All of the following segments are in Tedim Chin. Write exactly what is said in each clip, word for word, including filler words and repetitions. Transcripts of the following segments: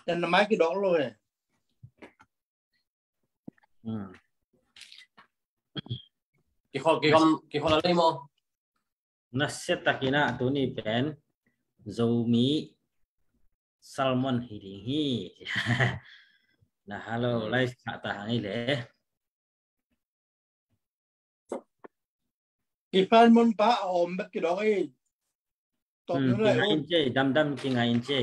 Dan na mai kidok lo he. Hmm. Kikhol, kikhol, kikhol a lei maw? Nasia takin ah tuni pen Zomi sermon hi ding hi. Na hello, hmm, live kha ta hang i le. Kipan mun pa a om bek kidok i. Top, hmm, nu lai kingai un. In ci, damdam kingai in ci.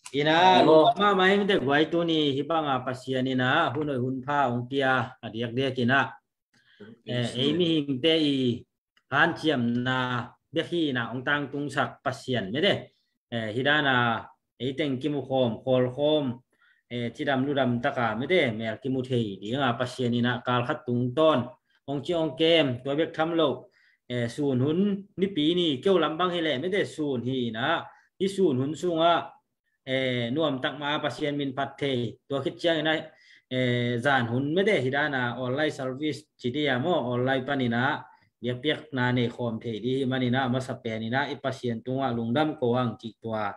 Ina, ah, lungdam mahmah hi mite guai, tuni hih banga Pasian ina hun hoih hun pha hong pia a diakdiak ina, eh, ei mihingte i hanciamna bek hi ina hong tangtungsak Pasian mite. Eh, hih dana ei teng kimu khawm, khawl khawm, eh, cidam ludam taka mite mel kimu thei dinga Pasian ina kal khat tungtawn hong ci hong kem, tua bek tham lo, eh, sun hun nipi ni keu lam bang hi leh mite sun hi ina, hih sun hun sungah, eh, nuam tak ma Pasian min phat thei, tua khit ciang ina, eh, zan hun mite hih dana online service ci dia maw, online pan ina biakpiakna nei khawm thei di hi man ina, a masa pen ina i Pasian tungah lungdam ko ang cih tua,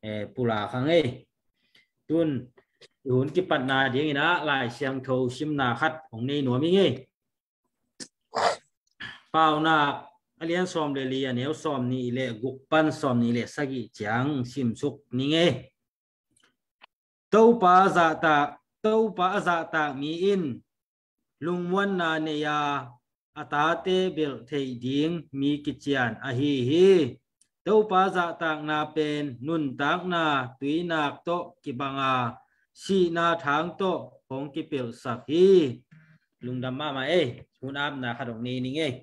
eh, pulak hang ei. Tun i hun kipatna ding ina Lai Siangtho simna khat hong nei nuam ing ei. Paunak a lian sawm le li, a neu sawm nih le guk pan sawm nih le sagih ciang simsuk ning ei. Topa zahtak, Topa a zahtak mi in lungmuanna nei a, a tate belh theih ding mi kician ahi hi. Topa zahtakna pen nuntakna tuinak tawh kibang a, sihna thang tawh hong kipelhsak hi. Lungdam mahmah ei, hun apna khat hong nei ning ei.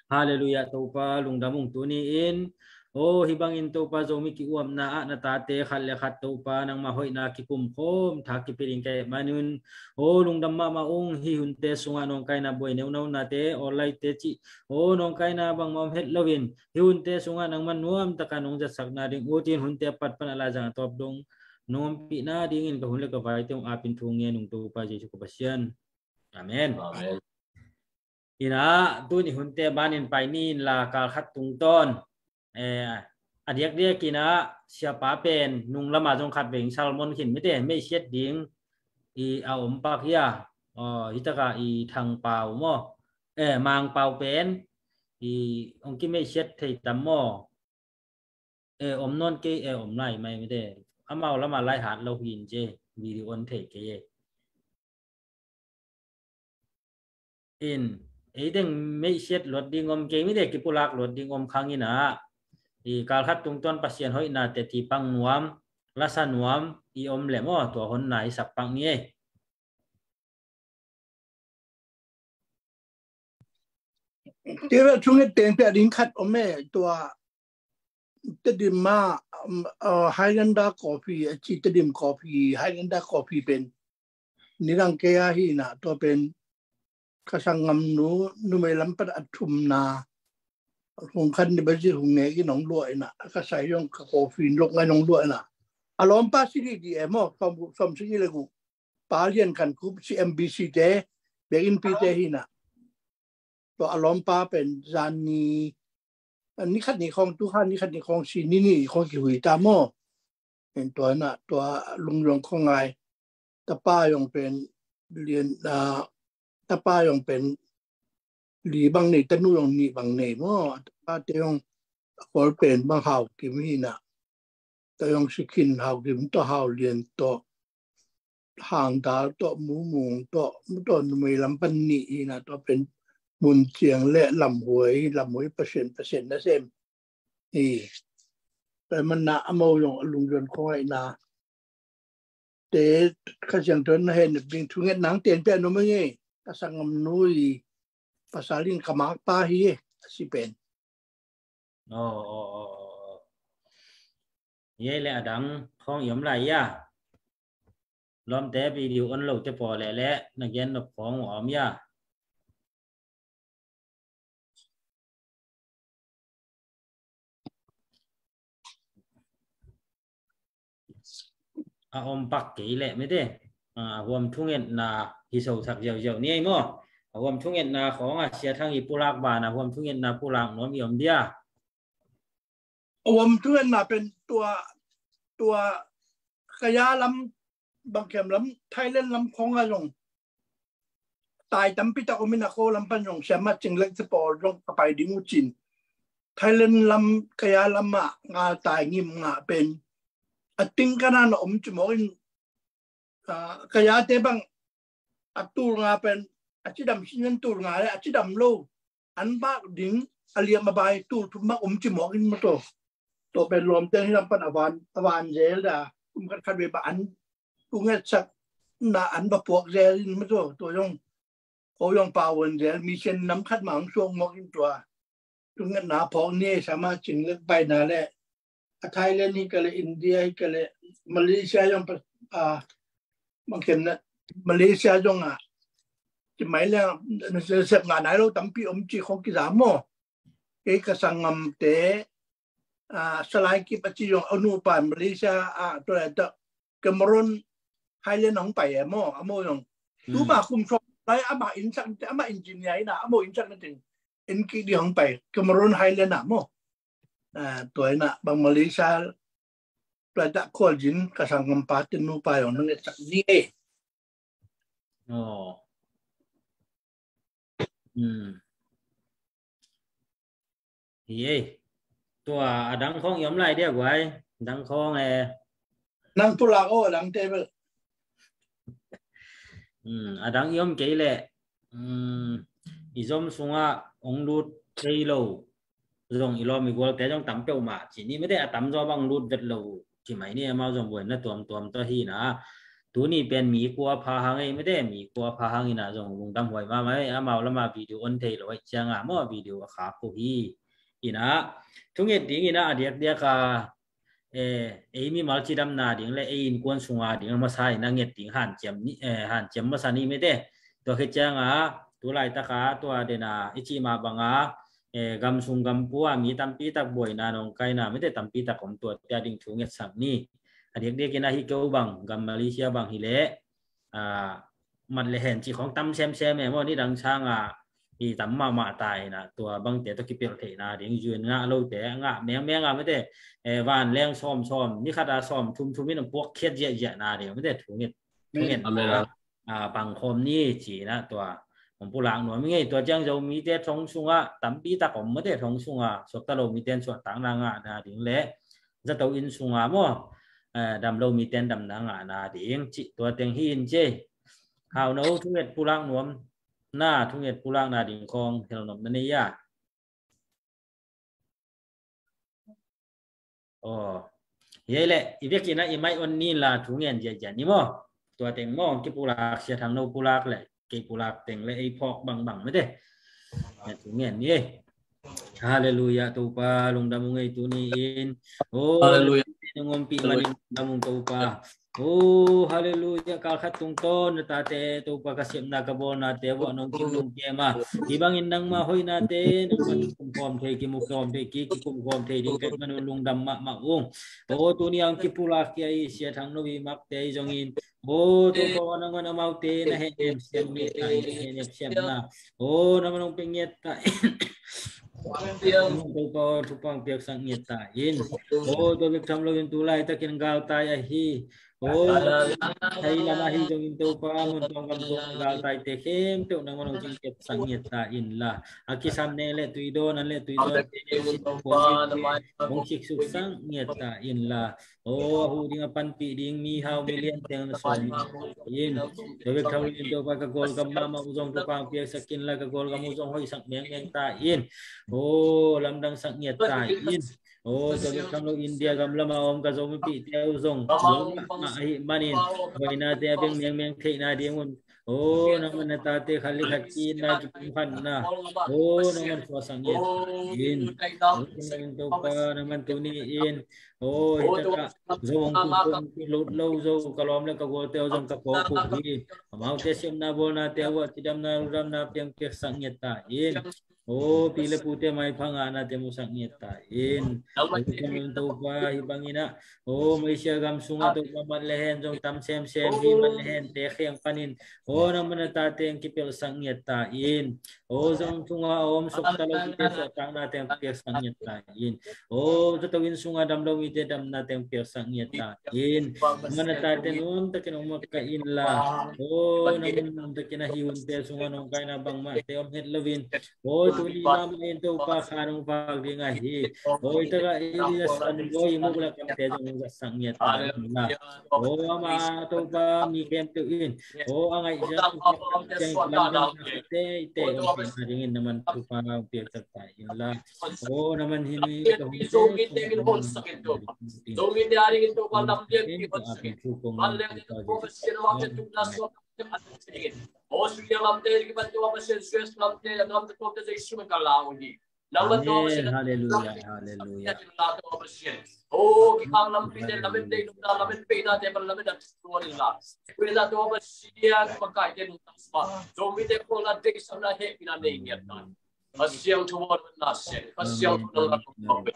Halleluiah, Topa lungdam ung tuni in. O, hih bangin Topa Zomi ki-uapna ah na tate khat le khat Topa nangmah hoihna kikum khawm thak kipia ding ka hih manun, o, lungdam mahmah ung. Hih hunte sungah nawngkaina buai neunaunate, online te cih, o, nawngkaina bangmah om het loin hih hunte sungah nangmah nuamtaka nong zatsakna ding, utin hunte a pat pan a laizang a tawp dong nong ompihna dingin ka hun le ka vaite hong apin thu ngen ung Topa Jesuh ka Pasian. Amen. Amen. Ina, tuni hunte banin pai ni in la, kal khat tungtawn, eh, a diakdiak ina siapa pen nung lama zong khat veng sermon khin mite, meihsiat ding i a om pak hi a, oh, hitaka i Thang Pau maw, eh, Mang Pau pen i hong kimeihsiat thei tam maw? Eh, om nawn kei, eh, om lai mai mite. Amau lama lai hat lo hi in ci, video on thei kei e. In, ei teng meihsiat luat ding om kei mite, kipulak luat ding om khang ina, i kal khat tungtawn Pasian hoihna teci pang nuam, lasa nuam i om le maw, tua honna i sak pak ni ei. Tive thunget teng pia ding khat om e, tua Tedim ma, um, uh, Highlander Coffee, a ci Tedim Coffee, Highlander Coffee pen nidang kei a hi ina, tua pen ka sanggamnu, numei lam pan a thumna, hong khan ni bazi hong ne ki nong lua ina, ka sai yong ka coffee lok ngai nong lua ina. A lawmpa si di di e maw, som, som si di le gu. Pa Lian Khan Kup, C M B C te, biakinnpi te hi ina. Tua a lawmpa pen zan ni, ni khat ni khawng, tu khan ni khat ni khawng si ni ni khawng kihui ta maw. Pen tua ina, tua Lungjuang khawng ngai. Tapa yong pen lian, ah, tapa yong pen li bang nei, tanu yong nih bang nei maw. Tapa te yong a kol pen bang Hau Kim hi ina. Tayong Sikhin, Hau Kim tawh, Hau Lian tawh, Hang Dal tawh, Mu Mung tawh, mu tawh numei lam pan nih hi ina, tua pen Mun Ciang le Lam Huai, Lam Huai Pasian, Pasian nasem hi. Tua manna amau zong a Lungjuang khawng a ina te Kha Siangtho na hen ding thunget nang ten pia no menge, ka sanggamnu i pasal in ka makpa hi e, a si pen. Aw, aw, aw, aw. Yei le a dang khawng i om lai ia. Lawmte video on lo te paw le le na gen nop khawng a om ia. A om pak kei leh mete. A, a huam thungetna hi sosak ziauziau ni ei maw? A huam thungetna khawng a Sia Thang i pulak ban a huam thungetna pulak nuam i om dia? A huam thungetna pen tua, tua Kaya lam, bangkem lam, Thailand lam khong a zong tai tampi tak om in a, ko lam pan zong siama Cing Lek te pawl zong ka pai ding uh cin. Thailand lam, Kaya lam ah ngal tai ngim ngah pen a ting ka na na om ci mawk in, ah, Kaya te bang a tul nga pen a cidam sin an tul nga le a cidam lo an bak ding a liam a bai tul thum bak om ci mawk in maw taw. Taw pen lawmte hi lam pan a van, a van zel da, kum khat khat ve ba an tu ngetsak na an ba puak zel in maw taw. Taw zong ko zong pau van zel mi sian nam khat ma ang suak mawk in tua. Tu ngetna phawk ni sama Cing Lek paina le a Thailand hi ka le, India hi ka le, Malaysia zong pa, a, bangkem na Malaysia zong a ci mai le na sep nga nai lo tampi om ci khong kiza maw. Kei ka sangam te, a, Salai Kip a ci zong a nupa Malaysia a, tua le ta Cameron Highland hong pai e maw, a maw zong. Tu ma kum sawm lai ama innsak te, ama engineer ina, a maw innsak na ting en ki di hong pai Cameron Highland a maw. Ah, tua ina bang Malaysia tua ta khual zin ka sangam pa te nupa zong nang etsak ni e. Oh. Hmm. Hi e. Tua a dang khong i om lai dia guai. Dang khong e. Nang pulak o, a dang te bel. Hmm, a dang i om kei le. Hmm, i zom sunga ong lut kei lo. Zong i lawm i gual te zong tam peuh mah ci ni mete a tam zaw bang lut vet lo. Ci mai ni amau zong buai na tuamtuam tawh hi na. Tuni pen mi kua pha hang ei mete mi kua pha hang ina zong lungdam huai mah mai amau lama video on thei lo ai cianga maw video a khak ko hi. Ina thunget ding ina a diakdiak a, eh, ei mimal cidamna ding le ei innkuan sunga ding masa ina nget ding hanciam ni, eh, hanciam masa ni mete. Tua khit cianga tu laitaka tua dena i cih mah banga, eh, gam sung gam pua mi tampi tak buaina nong kaina mete tampi tak om tua tia ding thu ngetsak ni. A diakdiak ina hi keu bang gam Malaysia bang hi le, ah, mat le hen ci khong tam semsem e maw ni dang sanga i tam mahmah ta ina tua bangte tawh kipelh theihna ding zuin ngah lote ngah mengmeng a mete, eh, van leng sawmsawm ni khata sawm thumthum in puak khiat ziahziahna ding mete thunget thunget a pangkhawm ni ci ina tua hong pulak nuam i ngei tua ciang Zomite thong sunga tampi tak om mete thong sunga suakta lo miten suahtakna ngahna ding le zato inn sunga maw, eh, dam lo miten damna ngahna ding cih tua teng hi in ci. Hau no thunget pulak nuam na thunget pulakna ding khong helnop na nei a. Oh. Hi le i vekin a i mai on ni la thungen ziahziah ni maw. Tua teng maw kipulak sia thang no pulak le kei pulak teng le ei phawk bangbang mete. Thungen ni. Halleluia Topa lungdam ung ei tuni in. Oh, Halleluia. Nang ompi manin lungdam ung Topa. Oh, halleluia. Kal khat tungtawn na tate Topa ka siamna ka bawlnate vuah nong kim nong kem a hi bangin nangmah hoihnate nangmah kikumkhawm thei kimukhawm thei ki kikumkhawm thei ding kei manun lungdam mahmah ung. Oh, tuni ang kipulak kia i sia thang no i makte i zongin. Oh, Topa nangmah amaute na henem siam nget ta in na henem siam na. Oh, nangmah nong peng nget ta in. Topa thupang piaksak nget ta in. Oh, tua bek tham loin tu laitakin galtai ahi. Oh, thei lam ahi zongin Topa mun tuang gam tuang galtaite khempeuh nangmah nong cingkepsak nget ta in la. A kisam ne le tuidawn an le tuidawn te ne sin kong siksuksak nget ta in la. Oh, a huh ding a panpih ding mihau milian teng na sawm in. Tua bek tham loin Topa ka Kawlgam mahmah uh zong thupang piaksak in la ka Kawlgam uh zong hoihsak mengmeng ta in. Oh, lamdangsak nget ta in. Oh, tua bek tham lo India gam lama om ka Zomipihte uh zong mahmah ahih manin hoihnate a beng mengmeng theihna ding un. Oh, nangmah na tate khat le khat ki-itna kipumkhatna. Oh, nangmah suaksak nget in. Oh, nangmah Topa nangmah tuni in. Oh, hitakah Zo hong tung hong lut lo Zo ka lawm le ka gualte uh zong ka kawk uh hi. Amaute siamna bawlnate uh ah cidamna lungdamna piang piaksak nget ta in. O pi le pute maipha ngahnate musak ngiat ta in. O Topa, hih bangin ah, o Malaysia gam sungah Topa, mat le hen zong tam semsem hi, mat le hente kheng panin, o nangman na tate hong kipelsak ngiat ta in. O zong sungah a om suakta lo mite suahtaknate hong kipelsak ngiat ta in. O zato inn sungah dam lo mite damnate hong peksak ngiat ta in. Nangman na tate nuamtakin hong makaih inla, o nangman nuamtakin a hi hunte sungah nong kaihna bangmahte om het loin, o tuni mahmah in Topa kha nong vak ding ahi. O i takah Elijah Suanbawi i muk le kamte zong hong zatsak ngiat ta inla, o ama Topa mi khempeuh in, o a ngaih ciang, ciang lamdang teitei hong piakna dingin nangman thupha hong piaksak ta inla. O nangman hih mi ka hong Zomite min honsakin Topa. Zomite a dingin Topa lamlian mi honsakin. Vanleng Topa Pasian, amau te tukna suak Australia lamte kipan Topa Pasian, U S lamte, lamte Topa Jesu min ka lau hi. Nangman Topa Pasian, Halleluia, Halleluia. Topa Pasian, o kikhang lampite lamet dei nopna, lamet peinate pan lamet a tuan inla. Kuina Topa Pasian, makaite nungta sua, Zomite khualna deihsakna hehpihna nei ngiat ta. Kha Siangtho a na sem, Kha Siangtho na ngak.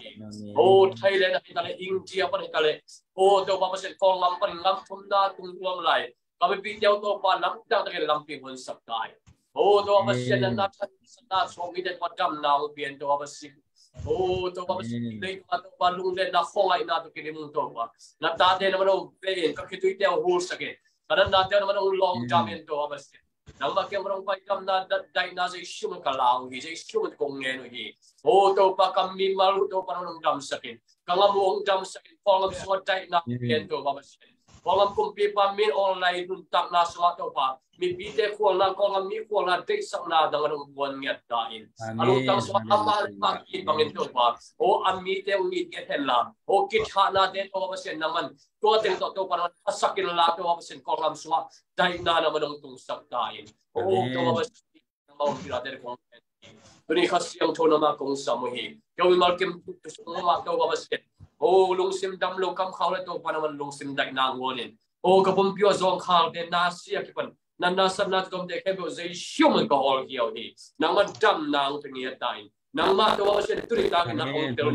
O Thailand ah hi ta leh, India pan hi ta leh, o Topa Pasian, Kawlgam pan gam thumna tung tuam lai ka mipite uh Topa, lamdang takin lampi honsak ta in. O Topa Pasian, na thahatna suak mite Topa, damna hong pia in Topa Pasian. O Topa Pasian, leitungah Topa lungngaihna, khuangaihna tawh kidim ung Topa. Na tate nangman hong vei in, ka khituite hong hulsak in, ka natnate nangman hong lawngdam in Topa Pasian. Nangmah kiang pan hong pai damna, da-, daihna Jesu min ka lau hi, Jesu min kong ngen uh hi. O Topa, ka mimal uh Topa nangman hong damsak in, ka gam uh hong damsak in, Kawlgam sungah daihna hong pia in Topa Pasian. Kawlgam kumpipa min online nuntakna sungah Topa, mipite khualna, Kawlgam mi khualna deihsakna nangman hong puang ngiat ta in. A lungtang sungah amah le amah kibang in Topa, o a mite hong it ngiat henla, o kithahnate Topa Pasian nangman tua teng tawh Topa nangman hasak inla Topa Pasian, Kawlgam sungah daihna nangman hong tungsak ta in. O Topa Pasian, nangmah hong pilate kong tuni Kha Siangtho nangmah kong sam uh hi. Kei mimal kim tuk tuk sungah Topa Pasian, o lungsim dam lo kam khau le Topa nangman lungsim daihna guan in. O ka pumpi uh a zawngkhalte, nasia kipan natna satna tuamte khempeuh Jesu min ka hawlkhia uh hi. Nangmah damna hong pia ngiat ta in. Nangmah Topa Pasian tuni takin na hong tel.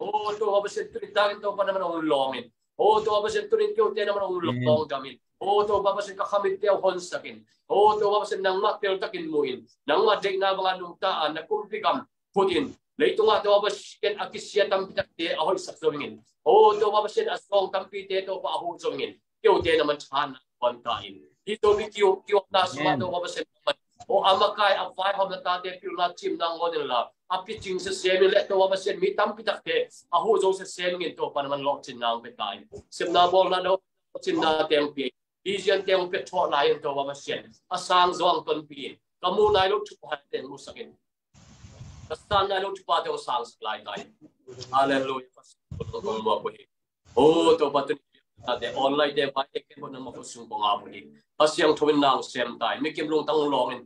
O Topa Pasian tuni takin Topa nangman hong lawng in. O Topa Pasian tuni keute nangman hong lawngdam in. O Topa Pasian ka khamitte hong honsak in. O Topa Pasian nangmah teltakin mu in. Nangmah deihna banga nungta a na kumpi gam phut in. Leitungah Topa Pasian a kisia tampi takte a hoihsak zo dingin. O Topa Pasian a zawng tampite Topa a huh zo dingin. Keute nangman thahatna puang ta in. Hih Zomi kiu-, kiuapna sungah Topa Pasian nangman, o a makai a vaihawmna tate pilna cimna ngawn inla, a picing sesem in le Topa Pasian mi tampi takte a huh zo sesem in Topa nangman lawhcinna hong pia ta in. Sepna bawlna lawhcinna teng pia in. Vision teng pia thawh lai in Topa Pasian, a sang zawng tonpih in. Ka muh nai loh thupha teng musak in. Ka san nai loh thupha teng sang sak lai ta in. Halleluia. O Topa, tuni tate online te vai te ken bo nangmah khut sung kong ap uh hi. Kha Siangtho in nang sem ta in. Mi kim lungtang lawng in.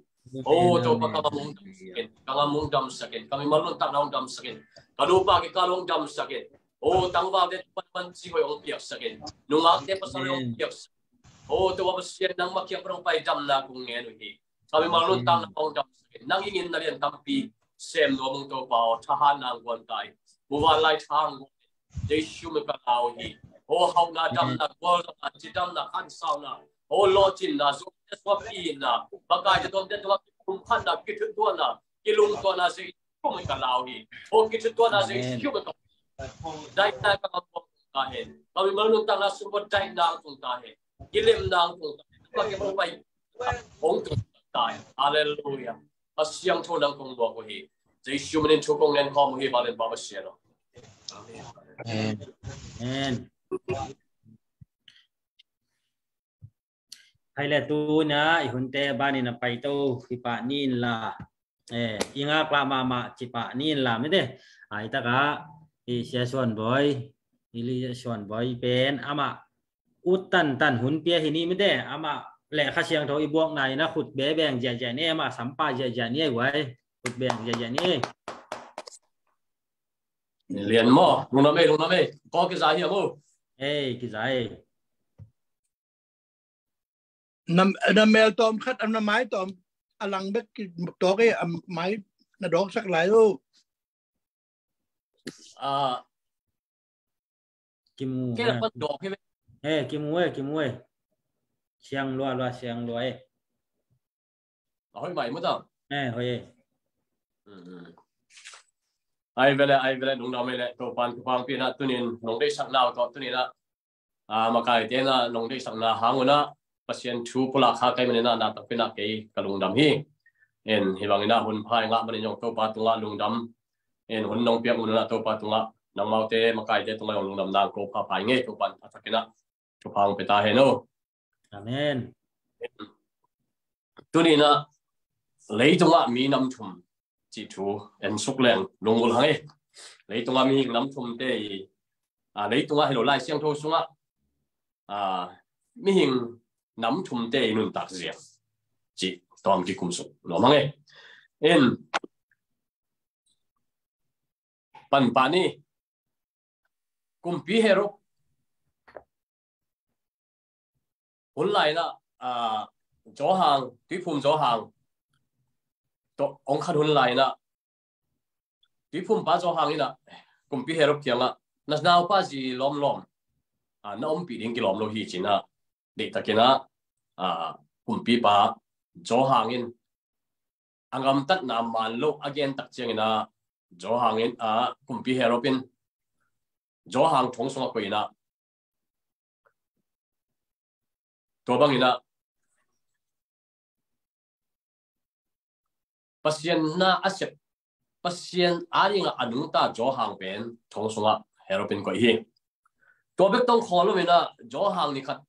O Topa, ka gam hong damsak in. Ka gam hong damsak in. Ka mimal nuntakna hong damsak in. Ka nupa kikal hong damsak in. O tangvalte pan man ci hoih hong piaksak in. Nungakte pasal hoih hong piaksak in. O Topa Pasian, nangmah kiang pan hong pai damna kong ngen uh hi. Ka mimal nuntakna hong damsak in. Nang in na lian tampi sem nuam ung Topa aw, thahatna hong guan ta in. Muvanlai tha hong guan in. Jesu min ka lau hi. O hauhna, damna, gualzawhna, cidamna, khansauna, o lawhcinna, Zomite suahpihna, makaite tuamte tungah kipumkhatna, kithuttuahna, kilungtuahna, Jesu min ka lau hi. O kithuttuahna Jesu min ka daihna ka ngam tung ta hen. Ka mimal nuntakna sung pan daihna tung ta hen. Kilemna tung ta hen. Ka kimal pai hong tung ta hen. Halleluia. Kha Siangtho nang kong buak uh hi. Jesu min in thu kong ngen khawm uh hi. Valen Papa Sian aw. Amen. Amen. Hai le tu na i hunte banin a paito hi pah ni inla. Eh, i ngaklah mahmah ci pah ni inla mite. Ai taka i Sia Suan Boy, i Li Suan Boy pen amah ut tantan hun pia hi ni mite. Amah le Kha Siangtho i buakna in a khut bebeng ziahziah ni, amah sampa ziahziah ni ai guai. Khut beng ziahziah ni. Lian maw, lungdam ei, lungdam ei. Kaw kiza hi a maw. Ei, kiza ei. Na, na mel tawm khat, na mai tawm a lang bek ki tawk e, a mai na dawngsak lai uh. Ah, kimu, kei la pan dawk hi ve. Eh, kimu eh, kimu eh. Siang lua lua, siang lua eh. A hoih mai mu ta. Eh, hoih eh. Ai vele, ai vele, lungdam ai le, Topan thupha pina tunin nong deihsak nau tawh tunin ah, ah, makaite na nong deihsakna hang un ah Pasian thu pulak kha kai manin ah, na takpina kei ka lungdam hi. En, hi bangin ah hun phai ngah manin zong Topa tungah lungdam. En, hun nong piak un ah Topa tungah nangmaute makaite tungah zong lungdam nang ko pha phai ngei, Topan a takin ah thupha hong pia ta hen o. Amen. Tunin ah leitungah mi nam thum cih thu en suk leng lungul hang e. Leitungah mihing nam thumte i, ah, leitungah hi lo Lai Siangtho sungah, ah, mihing nam thumte i nuntak ziak cih tawm kikum suk nuam hang e. In panpah ni, kumpi Herod hun lai in ah, ah, Johan, tuiphum Johan tawh hong khat hun lai in ah, tuiphumpa Johan in ah kumpi Herod kiangah, na naupa zi lawmlawm, ah, na ompih ding kilawm lo hi ci-in ah, deihtakin ah, ah, kumpipa Johan in a gamtatna man lo a gen tak ciangin ah, Johan in, ah, kumpi Herod in Johan thong sungah koih in ah, tua bangin ah Pasian na a sep, Pasian adingah a nungta Johan pen thong sungah Herod in koih hi. Tua bek tawh khawl lo in ah Johan ni khat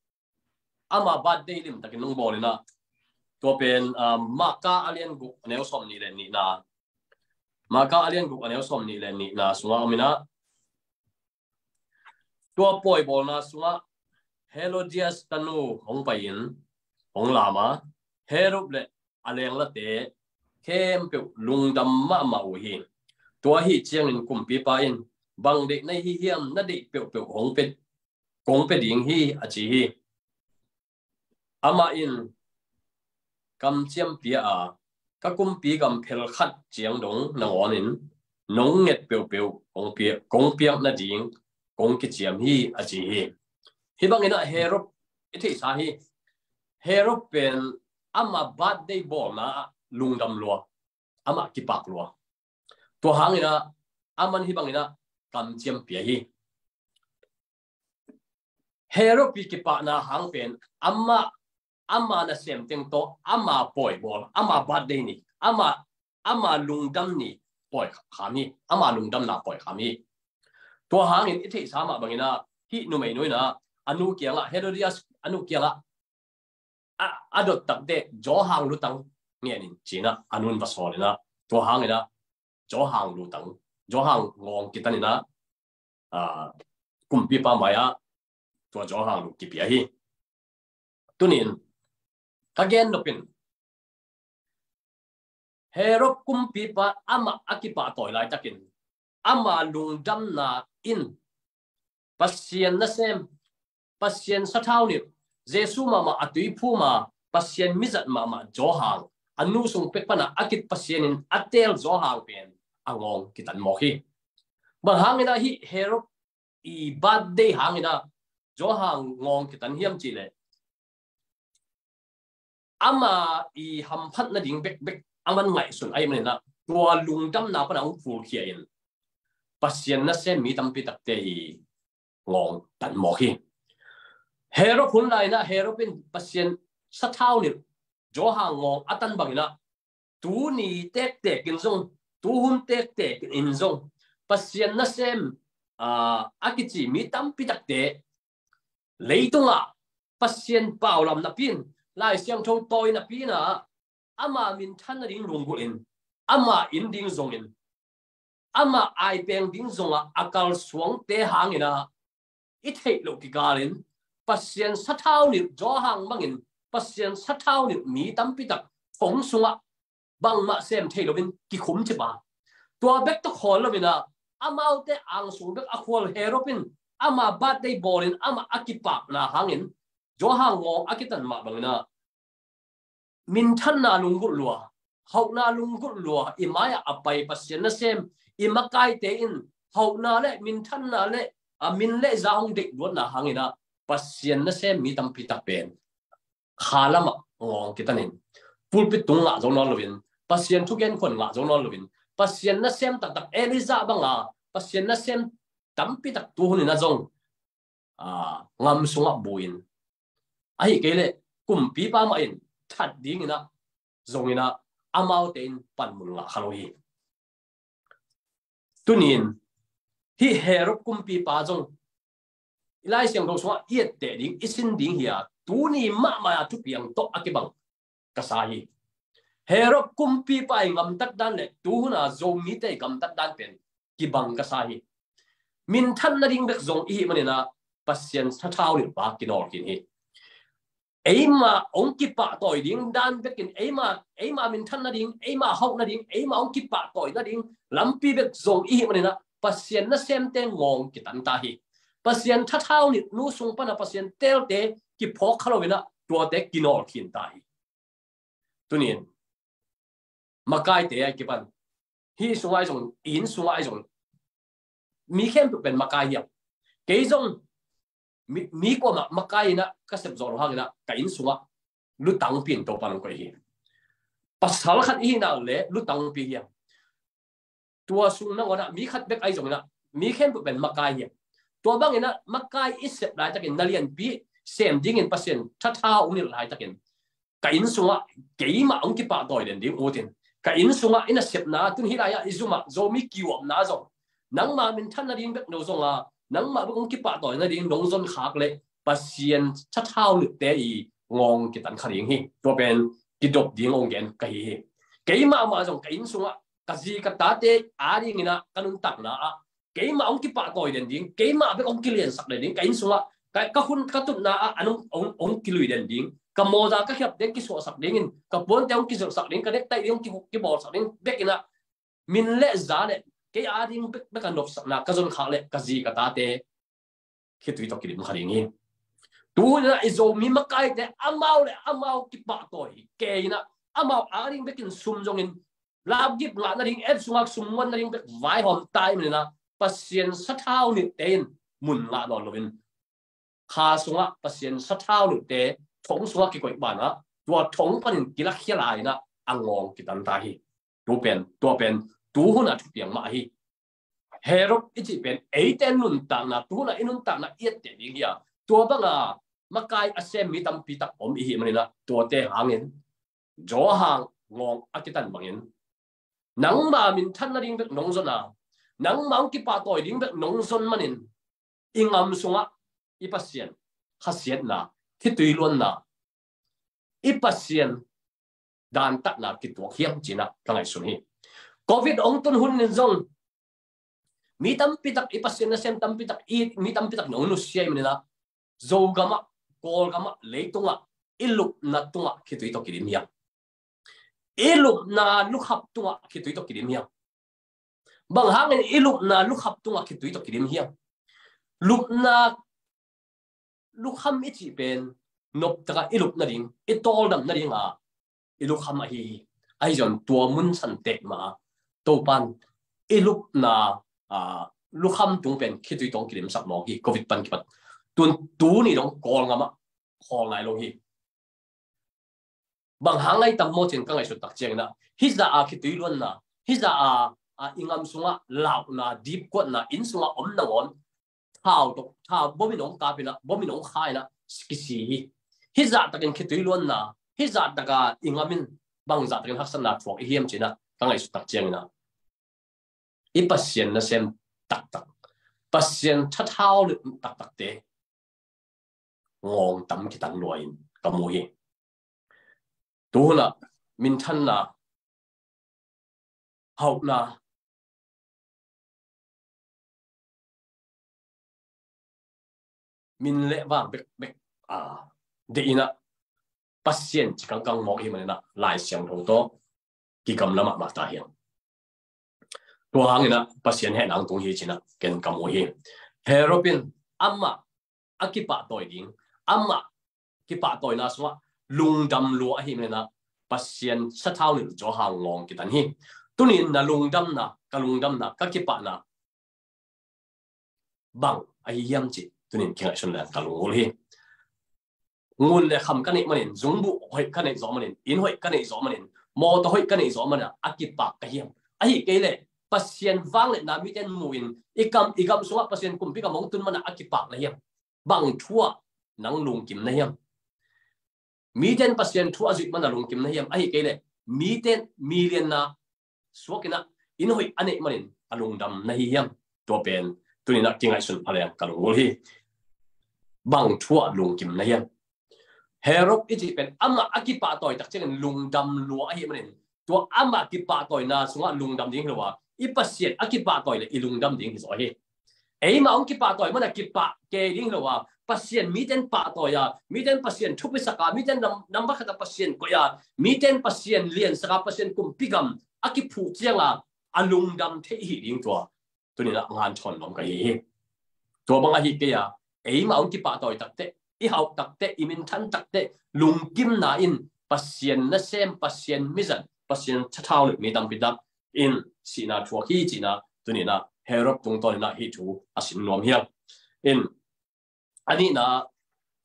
ama birthday limtakin nong bawl in ah, tua pen, ah, Marka a lian guk a neu sawm nih le nihna, Marka a lian guk a neu sawm nih le nihna sungah om in ah, tua pawi bawlna sungah Herodias tanu hong pai-in hong lam a, Herod le a lenglate khempeuh lungdam mahmah uh hi. Tua ahi ciangin kumpipa in, bang deih na hi hiam, na deih peuhpeuh hong pia, kong pia ding hi, a ci hi. Amah in kamciam pia a, ka kumpi gam phelkhat ciang dong nangawnin nong nget peuhpeuh kong pia, kong piak nading kong kiciam hi, a ci hi. Hih bangin ah Herod i theihsa hi. Herod pen ama birthday bawlna ah lungdam lua, amah kipak lua. Tua hangin ah aman hih bangin ah kamciam pia hi. Herod pi kipahna hang pen ama, ama nasem teng tawh ama pawi bawl, ama birthday ni, ama, ama lungdam ni pawi kham hi, ama lungdamna pawi kham hi. Tua hangin i theihsa mah bangin ah hih numeinu in ah a nu kiangah, Herodias a nu kiangah a, a dot takte Johan lutang ngen in ci-in ah a nu in va sawl in ah, tua hangin ah Johan lutang, Johan ngawng kitan in ah, ah, kumpipa mai-ah tua Johan lu kipia hi. Tunin ka gen nop in Herod kumpipa amah a kipahtawi laitakin ama lungdamna in Pasian nasem, Pasian sathau nilh, Jesu mahmah a tuiphum a, Pasian mizat mahmah Johan, a nu sung pek pana a kit Pasian in a teel Johan pen a ngawng kitan mawk hi. Bang hangin ah hih Herod i birthday hangin ah Johan ngawng kitan hiam cihleh, ama i hamphat nading bekbek a man ngaihsun ahih manin ah tua lungdamna pana hong phulkhia in Pasian nasem mi tampi takte i ngawng tan mawk hi. Herod hun lai-in ah Herod in Pasian sathau nilh Johan ngawng a tan bangin ah tuni tektek in zong, tuhun tektek in zong Pasian nasem, aa, a kici mi tampi takte leitungah Pasian paulam napi in, Lai Siangtho tawi napi in ah ama minthan nading lunggulh in, ama in ding zongin, ama aipeng ding zongah a kalsuangte hangin ah i theih loh kigalin Pasian sathau nilh Johan bangin Pasian sathau nilh mi tampi tak kong sungah bangmah sem thei loin kikhum cip a. Tua bek tawh khawl loin ah amaute angsung bek a khual Herod in ama birthday bawlin amah a kipakna hangin Johan ngawng a kitan mah bangin ah minthanna lunggulh lua, hauhna lunggulh lua i mai-ah a pai Pasian nasem i makaite in hauhna le minthanna le a min le za hong deih luatna hangin ah Pasian nasem mi tampi tak pen kha lamah ngawng kitanin pulpit tung ngah zo nawn loin, Pasian thugen khuan ngah zo nawn loin, Pasian nasem taktak Elijah banga Pasian nasem tampi tak tu hunin ah zong, aa, ngam sungah buin, ahi kei leh kumpipa mah in that dingin ah zongin ah amaute in panmun ngah kha lo hi. Tuni-in hih Herod kumpipa zong i Lai Siangtho sungah i etteh ding, i sin ding hi a, tuni mahmah a thupiang tawh a kibang ka sa hi. Herod kumpipa i gamtat dan le tuhuna Zomite i gamtat dan pen kibang ka sa hi. Minthan nading bek zong i hih manin ah Pasian sathau nilhpa kinawl khin hi. Eima hong kipahtawi ding dan bekin, eima, eima minthan nading, eima hauh nading, eima hong kipahtawi nading lampi bek zong i hih manin ah Pasian nasemte ngawng kitan ta hi. Pasian thathau nilh nu sung pana Pasian teelte kiphawk kha loin ah tuate kinawl khin ta hi. Tuni-in makaite a kipan, hih sungah ahi zong, inn sungah ahi zong, mi khempeuh pen makai hiam? Kei zong mi, mi kuamah makai in ah ka sep zawh lo hangin ah ka inn sungah lutang piang Topa'n hong koih hi. Pasal khat i hih nak leh lutang pi hiam? Tua sung nangawn ah mi khat bek ahi zongin ah mi khempeuh pen makai hiam? Tua bangin ah makai i sep laitakin na lianpi sem dingin Pasian thathau nilh laitakin ka inn sungah keimah hong kipahtawi den ding ut in, ka inn sungah i nasepna, tun hih lai-ah i zumah Zomi kiuapna zong, nangma minthan nading bek no zong a, nangmah bek hong kipahtawi nading nong zon khak leh Pasian thathau nilhte i ngawng kitan kha ding hi. Tua pen kidop ding hong gen ka hi hi. Keimah mah zong ka inn sungah ka zi ka tate adingin ah ka nuntakna ah keimah hong kipahtawi den ding, keimah bek hong kiliansak den ding, ka inn sungah ka, ka hun ka tutna ah an hong, hong, hong kilui den ding, ka mawza ka khiap ding kisuahsak dingin, ka puante hong kizilhsak ding, ka nektaih ding hong ki, kibawlsak ding bekin ah min le za le kei ading bek, bek a nopsakna ka zon khak leh ka zi ka tate khitui tawh kidim kha ding hi. Tu hun in ah i Zomi makaite amau le amau kipahtawi hi kei in ah, amau ading bekin sum zongin lapgip ngah nading, app sungah sum muan nading bek vaihawm ta i hih manin ah Pasian sathau nilhte in mun ngah nawn loin, kha sungah Pasian sathau nilhte thong sungah kikoih banah tua thong panin kilakhia lai-in ah a ngawng kitan ta hi. Tu pen, tua pen tu hun a thupiang mah hi. Herod i cih pen eite nuntakna, tu hun a i nuntakna i etteh ding hi a, tua banga makai a sem mi tampi tak om i hih manin ah tuate hangin Johan ngawng a kitan bangin, nangma minthan nading bek nong zon a, nangma hong kipahtawi ding bek nong zon manin i ngam sungah i Pasian khasiatna, khitui luanna, i Pasian dantatna kituak hiam ci-in ah ka ngaihsun hi. Covid hong tun hun in zong mi tampi tak, i Pasian nasem tampi tak, i mi tampi tak nong nusia i hih manin ah Zogam ah, Kawlgam ah, leitungah i lupna tungah khitui tawh kidim hiam? I lupna lukham tungah khitui tawh kidim hiam? Bang hangin i lupna lukham tungah khitui tawh kidim hiam? Lupna lukham i cih pen noptaka i lup nading, i tawldam nadinga i lukham ahi hi. Ahi zong tua mun san tek mah Topa'n i lupna, a, lukham tung pen khitui tawh kidimsak mawk hi. Covid pan kipat tun, tuni dong Kawlgam ah khawl nai lo hi. Bang hang ai tam maw ci-in ka ngaihsut tak ciangin ah, hih zah a khitui luanna, hih zah a, a, i ngam sungah launa, dipkuatna, inn sungah om nangawn thau tawh, thau bom in hong kap in ah, bom in hong kha in ah kisi hi. Hih zah takin khitui luanna, hih zah taka i ngam in bang zah takin haksatna thuak i hiam ci-in ah ka ngaihsut tak ciangin ah, i Pasian nasem taktak, Pasian thathau nilh taktakte ngawng tam kitan lua-in ka mu hi. Tu hun ah minthanna, hauhna, min le vang bekbek, a, deih in ah Pasian ci kangkang mawk i hih manin ah Lai Siangtho tawh kigamla mahmah ta hi. Tua hangin ah Pasian hehna hong tung hi ci-in ah ken ka mu hi. Herod in amah a kipahtawi ding, amah kipahtawina sungah lungdam lua ahih manin ah Pasian sathau nilh Johan Ngawng Kitan hi. Tunin na lungdamna, ka lungdamna, ka kipahna bang ahi hiam cih tunin kingaihsun leng ka lunggulh hi. Ngun le kham ka neih manin, zungbuh hoih ka neih zawh manin, inn hoih ka neih zawh manin, mawtaw hoih ka neih zawh manin a kipak ka hiam? Ahi kei leh Pasian vangliatna mite in mu in, i kam, i gam sungah Pasian kumpi gam hong tun manin a kipak na hiam? Bang thu ah nang lungkim na hiam? Mite in Pasian thu a zuih manin a lungkim na hiam? Ahi kei leh mite in milianna suak in ah, inn hoih a neih manin a lungdam na hi hiam? Tua pen tunin ah kingaihsun pha leng ka lunggulh hi. Bang thu ah lungkim na hiam? Herod i cih pen amah a kipahtawi tak ciangin lungdam lua ahih manin, tua amah kipahtawina sungah lungdam ding hi lo a, i Pasian a kipahtawi leh i lungdam ding hi zaw hi. Eimah hong kipahtawi manin a kipah kei ding hi lo a, Pasian mite in pahtawi a, mite in Pasian thupisak a, mite in nam, nambat khat ah Pasian koih a, mite in Pasian liansak a, Pasian kumpi gam a kiphuh ciangin a lungdam thei hi ding, tua tunin ah ngan thawn nuam ka hi hi. Tua bang ahi kei a, eimah hong kipahtawi tak teh, i hauh tak teh, i minthan tak teh, lungkimna in Pasian nasem, Pasian mizat, Pasian thathau nilh mi tampi tak in sihna thuak hi cihna tunin ah Herod tungtawnin ah hih thu a sim nuam hi hang. In, a nihna,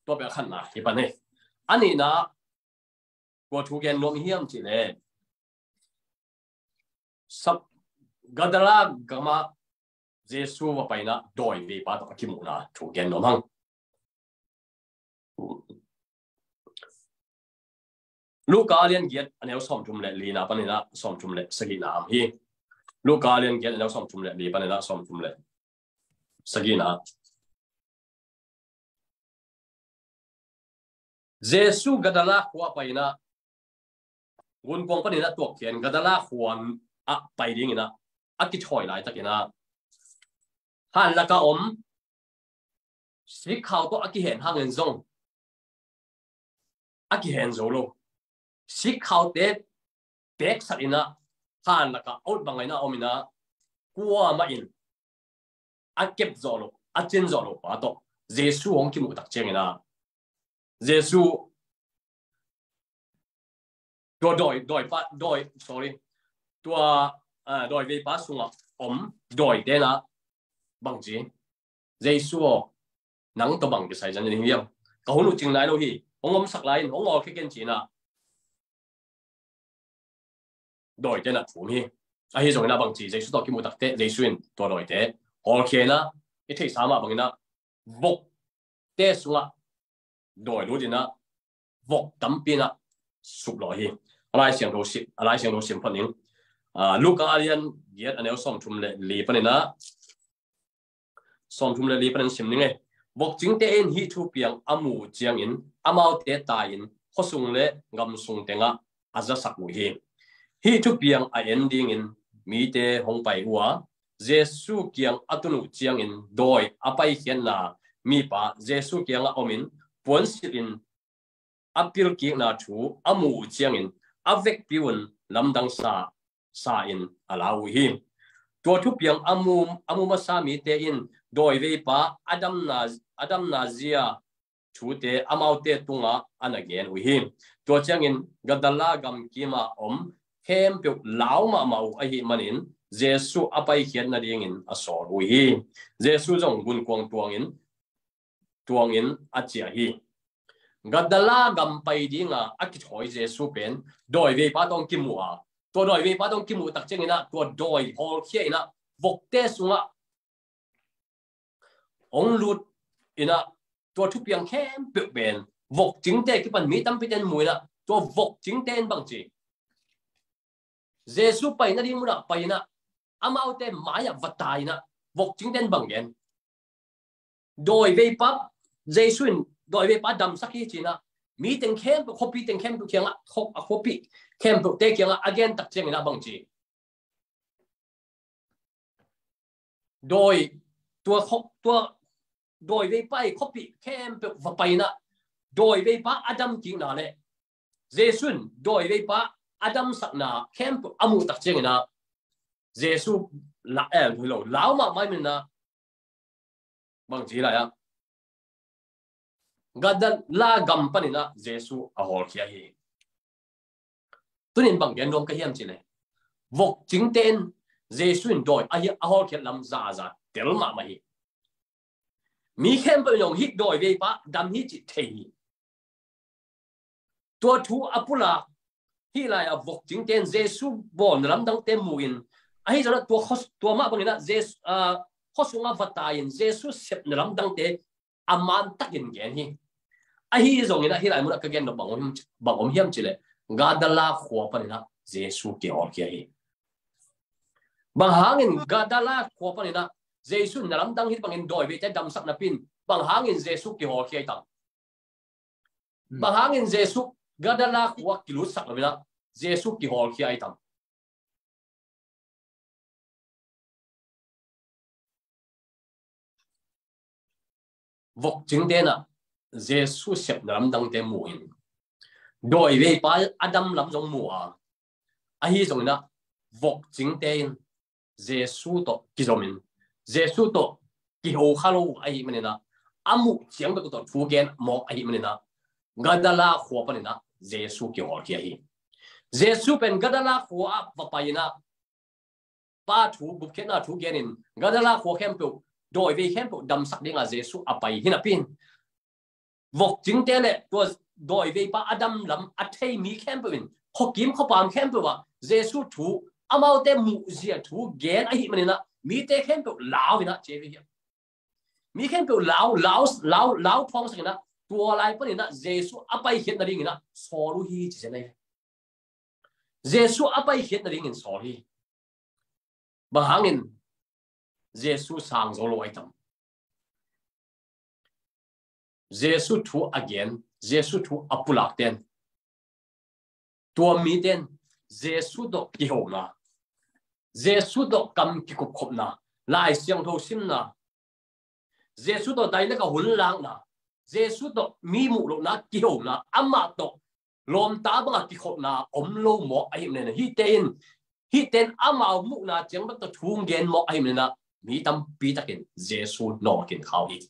tua pen a khatna hi pan hi. A nihna, kua thu gen nuam hiam cih leh, Sap-, Gadara gamah Jesu va paina dawi veipa tawh a kimuhna thu gen nuam hang. Luka a lian giat a neu sawmthum le lina panin ah sawmthum le sagihna om hi. Luka a lian giat a neu sawmthum le li panin ah sawmthum le sagihna. Jesu Gadara khua paina, gunkuang panin a tuakkhiat Gadara khua ah pai dingin ah a kithawi laitakin ah, hanlak a om sikkhau tawh a kihen hangin zong a kihen zo lo. Sikkhaute peksak in ah, hanlak ah a ut bang in ah om in ah, kuamah in a kep zawh loh, a cin zawh loh pa tawh Jesu hong kimuh tak ciangin ah, Jesu tua dawi, dawi pa, dawi, sorry, tua, ah, dawi veipa sungah om dawite in ah bang ci, Jesu aw, nang tawh bang kisai zan ding hiam? Ka hun uh cing nai lo hi, hong omsak lai in, hong awlkhia ken ci in ah dawite in ah thum hi. Ahi zongin ah bang ci, Jesu tawh kimuh tak teh Jesu in tua dawite hawlkhia in ah, i theihsa mah bangin ah vokte sungah dawi lut in ah vok tampi in ah suplawh hi. A Lai Siangtho sim, a Lai Siangtho sim phot ning. Ah, Luka a lian giat a neu sawmthum le li panin ah, sawmthum le li panin sim ning e. Vokcingte in hih thupiang a muh uh ciangin amaute tai-in khuasung le gamsung tengah a zasak uh hi. Hih thupiang a en dingin mite hong pai uh a, Jesu kiang a tun uh ciangin dawi a paikhiatna mipa Jesu kiangah omin puansilhin a pilkikna thu a muh uh ciangin a vekpi un lamdang sa, sa in a lau uh hi. Tua thupiang a mu, a mu masa mite in dawi veipa a damna, a damna zia thute amaute tungah a na gen uh hi. Tua ciangin Gadara gamkimah om khempeuh lau mahmah uh ahih manin Jesu a paikhiat nadingin a sawl uh hi. Jesu zong gunkuang tuangin, tuangin a ciah hi. Gadara gam pai dinga a kithawi Jesu pen dawi veipa tawh kimuh a, tua dawi veipa tawh kimuh tak ciangin ah tua dawi hawlkhia in ah vokte sungah hong lut in ah, tua thupiang khempeuh pen vokcingte kipan mi tampite in mu in ah, tua vokcingte in bang ci, Jesu pai nading munah pai in ah, amaute mai-ah va tai in ah, vokcingte in bang gen? Dawi veipa, Jesu in dawi veipa damsak hi ci in ah, mi teng khempeuh, khuapi teng khempeuh kiangah, khua, a khuapi khempeuhte kiangah a gen tak ciangin ah bang ci, dawi, tua khua, tua dawi veipa i khuapi khempeuh va pai in ah, dawi veipa a damkikna le Jesu in dawi veipa a damsakna khempeuh a muh tak ciangin ah, Jesu la, eh, hi lo, lau mahmah in ah, bang ci lai ah, Gadara gam panin ah Jesu a hawlkhia hi. Tunin bang gen nuam ka hiam cih leh, vok cingte in Jesu in dawi a hi, a hawlkhiat lam zaza tel mahmah hi. Mi khempeuh in zong hih dawi veipa dam hi cih thei hi. Tua thu a pulak hih lai-a vok cingte in Jesu bawlna lamdangte mu-in, ahi zongin ah tua, tua mah bangin ah Jesu, ah, khuasung ah va tai-in Jesu sepna lamdangte a man takin gen hi. Ahi zongin ah hih lai munah ka gen nop bang om, bang om hiam cih leh, Gadara khua panin ah Jesu kihawlkhia hi. Bang hangin Gadara khua panin ah Jesu in na lamdang hih bangin dawi veite damsak napi-in bang hangin Jesu kihawlkhia i tam? Bang hangin Jesu Gadara khua kilutsak lo-in ah Jesu kihawlkhia i tam? Vok cingte in ah Jesu sepna lamdangte mu-in, dawi veipa a dam lam zong mu a, ahi zongin ah vok cingte in Jesu tawh kizomin, Jesu tawh kiho kha lo ahih manin ah, a muh ciang bek tawh thu gen mawk ahih manin ah, Gadara khua panin ah Jesu kihawlkhia hi. Jesu pen Gadara khua ah va pai-in ah, Pa thu, gupkhiatna thu genin Gadara khua khempeuh, dawi vei khempeuh damsak dingah Jesu a pai hi napi-in, vok cingte le tua dawi veipa a dam lam a thei mi khempeuh in, khuakim khuapam khempeuh ah Jesu thu, amaute muhzia thu gen ahih manin ah mite khempeuh lau-in ah ci ve hi. Mi khempeuh lau, lau, lau, lau thuangsak in ah, tua lai panin ah Jesu a paikhiat nadingin ah sawl uh hi ci zen ahi. Jesu a paikhiat nadingin sawl hi. Bang hangin Jesu sang zo lo ahi tam? Jesu thu a gen, Jesu thu a pulakte in, tua mite in Jesu tawh kihona, Jesu tawh kam kikupkhopna, Lai Siangtho simna, Jesu tawh dailek a hun lakna, Jesu tawh mi muh lohna kihona, amah tawh lawmta banga kikhopna om lo mawk ahih manin ah, hihte in, hihte in amau muhna ciang bek tawh thu gen mawk ahih manin ah, mi tampi takin Jesu nawkin kha uh hi.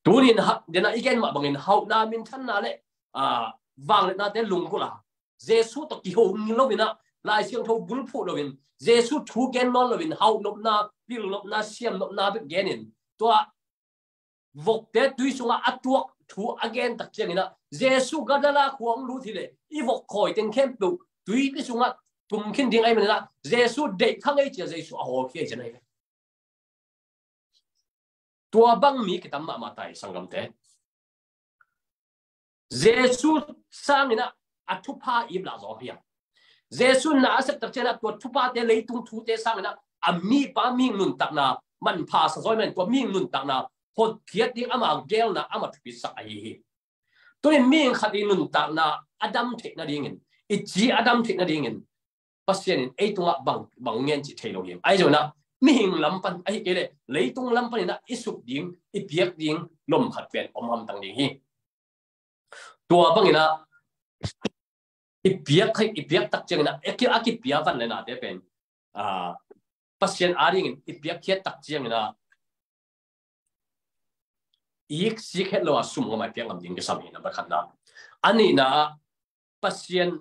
Tunin ha, dena i gen mah bangin hauhna, minthanna le, aa, vangliatnate lunggulh a, Jesu tawh kiho ngil lo-in ah, Lai Siangtho bulphuh lo-in, Jesu thu gen nawn lo-in, hauhnopna, pilnopna, siamnopna bek genin, tua vokte tui sungah a tuak thu a gen tak ciangin ah, Jesu Gadara khua hong lut hi leh i vok khawi teng khempeuh tuipi sungah tum khin ding ahih manin ah, Jesu deih kha ngei ci-a Jesu a hawlkhia hi ci-a na hi. Tua bang mi kitam mahmah ta hi, sanggamte. Jesu sangin ah a thupha i ip lah zaw hiam? Jesu na a sep tak ciangin ah tua thuphate, leitung thute sangin ah a mipa mihing nuntakna manpha sa zaw ahih manin, tua mihing nuntakna hotkhiat ding ama geelna ama thupisak ahi hi. Tunin mihing khat i nuntakna a dam theih nadingin, i ci a dam theih nadingin Pasian in ei tungah bang, bang ngen cih thei lo hiam? Ahi zongin ah mihing lam pan, ahih kei leh leitung lam panin ah i suk ding, i piak ding lom khat pen om hamtang ding hi. Tua bangin ah i piak, i piak tak ciangin ah, a ki, a kipia van le nate pen, aa, Pasian adingin i piakkhiat tak ciangin ah, i sik het lo a sum ngam a i piak ngam ding kisam hi, nambat khatna. A nihna ah, Pasian,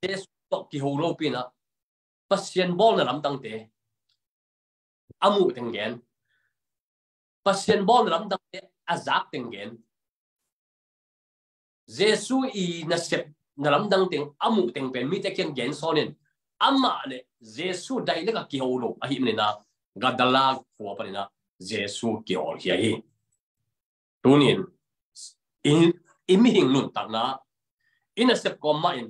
Jesu tawh kiho lopi-in ah, Pasian bawlna lamdangte a muh teng gen, Pasian bawlna lamdangte a zak teng gen, Jesu i nasepna lamdang teng a muh teng pen mite kiang gen sawnin, amah le Jesu dailek a kiho lo ahih manin ah, Gadara khua panin ah Jesu kihawlkhia hi. Tunin i, i mihing nuntakna, i nasep kawm mahin,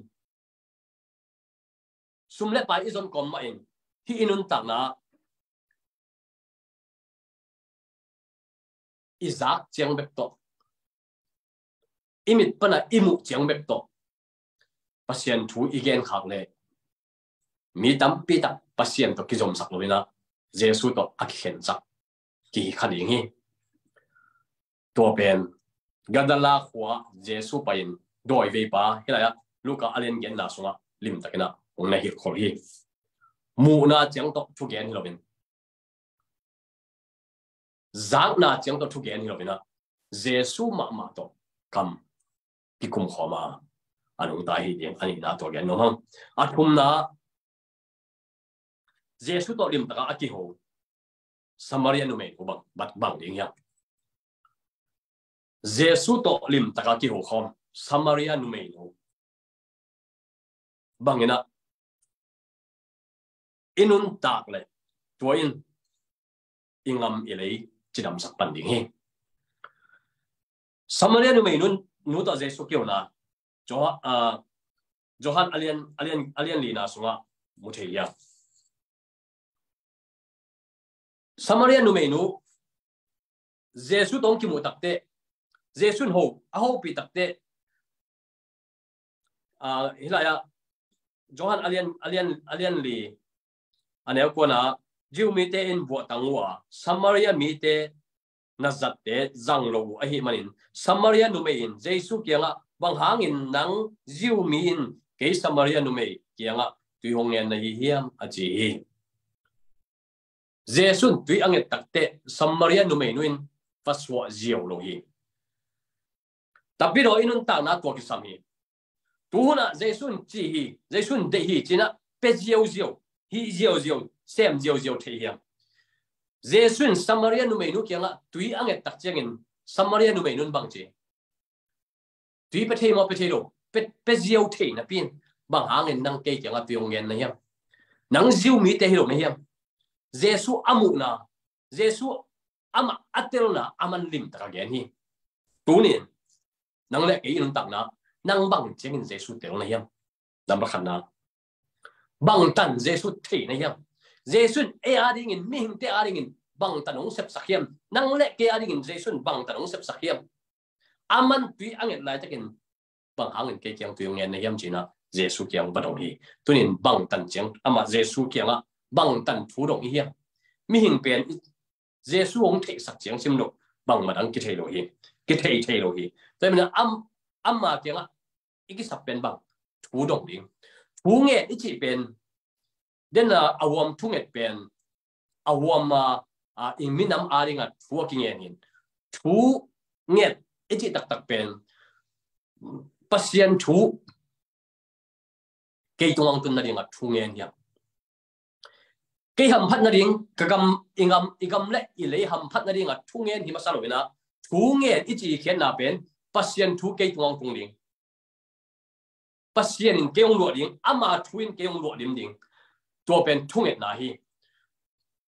sum le pai i zon kawm mahin, hih i nuntakna i zak ciang bek tawh, i mit pana i muh ciang bek tawh Pasian thu i gen khak leh, mi tampi tak Pasian tawh kizomsak lo-in ah, Jesu tawh a kikhensak kihi kha ding hi. Tua pen Gadara khua Jesu pai-in, dawi veipa, hih lai-ah Luka a lian genna sungah limtakin ah hong na hilhkhol hi. Muhna ciang tawh thugen hi lo-in, zakna ciang tawh thugen hi lo-in ah, Jesu mahmah tawh kam kikum khawm a, a nungta hi ding a nihna tua gen nuam hang. A thumna, Jesu tawh limtaka a kiho Samaria numeinu bang, bang ding hiam? Jesu tawh limtaka kiho khawm Samaria numeinu bangin ah i nuntak le tua in i ngam i lei cidamsak pan ding hi. Samaria numeinu, nu tawh Jesu kihona Johan, ah, Johan a lian, a lian, a lian lina sungah mu thei hiam? Samaria numeinu Jesu tawh kimuh takte, Jesu in ho a hopih takte, ah, hilai ah Johan a lian, a lian, a lian li a neu kuana, Jew mite in buahtang uh a, Samaria mite na zatte zang lo uh ahih manin, Samaria numei in Jesu kiangah, bang hangin nang Jew mi in kei Samaria numei kiangah tui hong ngen na hi hiam, a ci hi. Jesu in tui a nget takte Samaria numeinu in va suah ziau lo hi. Tapidaw i nuntakna tua kisam hi. Tuhunah Jesu in ci hi, Jesu in deih hi cinah pe ziauziau, hih ziauziau, sem ziauziau thei hiam? Jesu in Samaria numeinu kiangah tui a nget tak ciangin Samaria numeinu in bang ci? Tui pe thei maw, pe thei lo? Pe, pe ziau thei napi in bang hangin nang kei kiangah tui hong ngen na hiam? Nang Jew mite hi lo na hiam? Jesu a muhna, Jesu amah a telna a man limtaka gen hi. Tunin nang le kei i nuntakna, nang bang ciangin Jesu tel na hiam? Number khatna, bangtan Jesu thei na hiam? Jesu in ei a dingin, mihingte a dingin bangtan hong sepsak hiam? Nang le kei a dingin Jesu in bangtan hong sepsak hiam? A man tui a nget laitakin bang hangin kei kiang tui hong ngen na hiam cinah Jesu kiang va dong hi. Tunin bangtan ciang amah Jesu kiangah bangtan thu dong i hiam? Mihing pen Jesu hong theihsak ciang sim lo, bangmah dang kithei lo hi, kithei thei lo hi. Tua hi manin am, ama kiangah i kisap pen bang? Thu dong ding. Thu ngen i cih pen, dena a huam thunget pen, a huam a, a, i minam a dingah thu a kingen hin. Thu nget i cih taktak pen, Pasian thu kei tungah tun nadingah thu ngen hiam? Kei hamphat nading, ka gam, i gam, i gam le i lei hamphat nadingah thu ngen hi masa lo inah, thu ngen i ci khiatna pen Pasian thu kei tungah tung ding. Pasian in kei hong luah ding, ama thu in kei hong luah dim ding. Tua pen thungetna hi.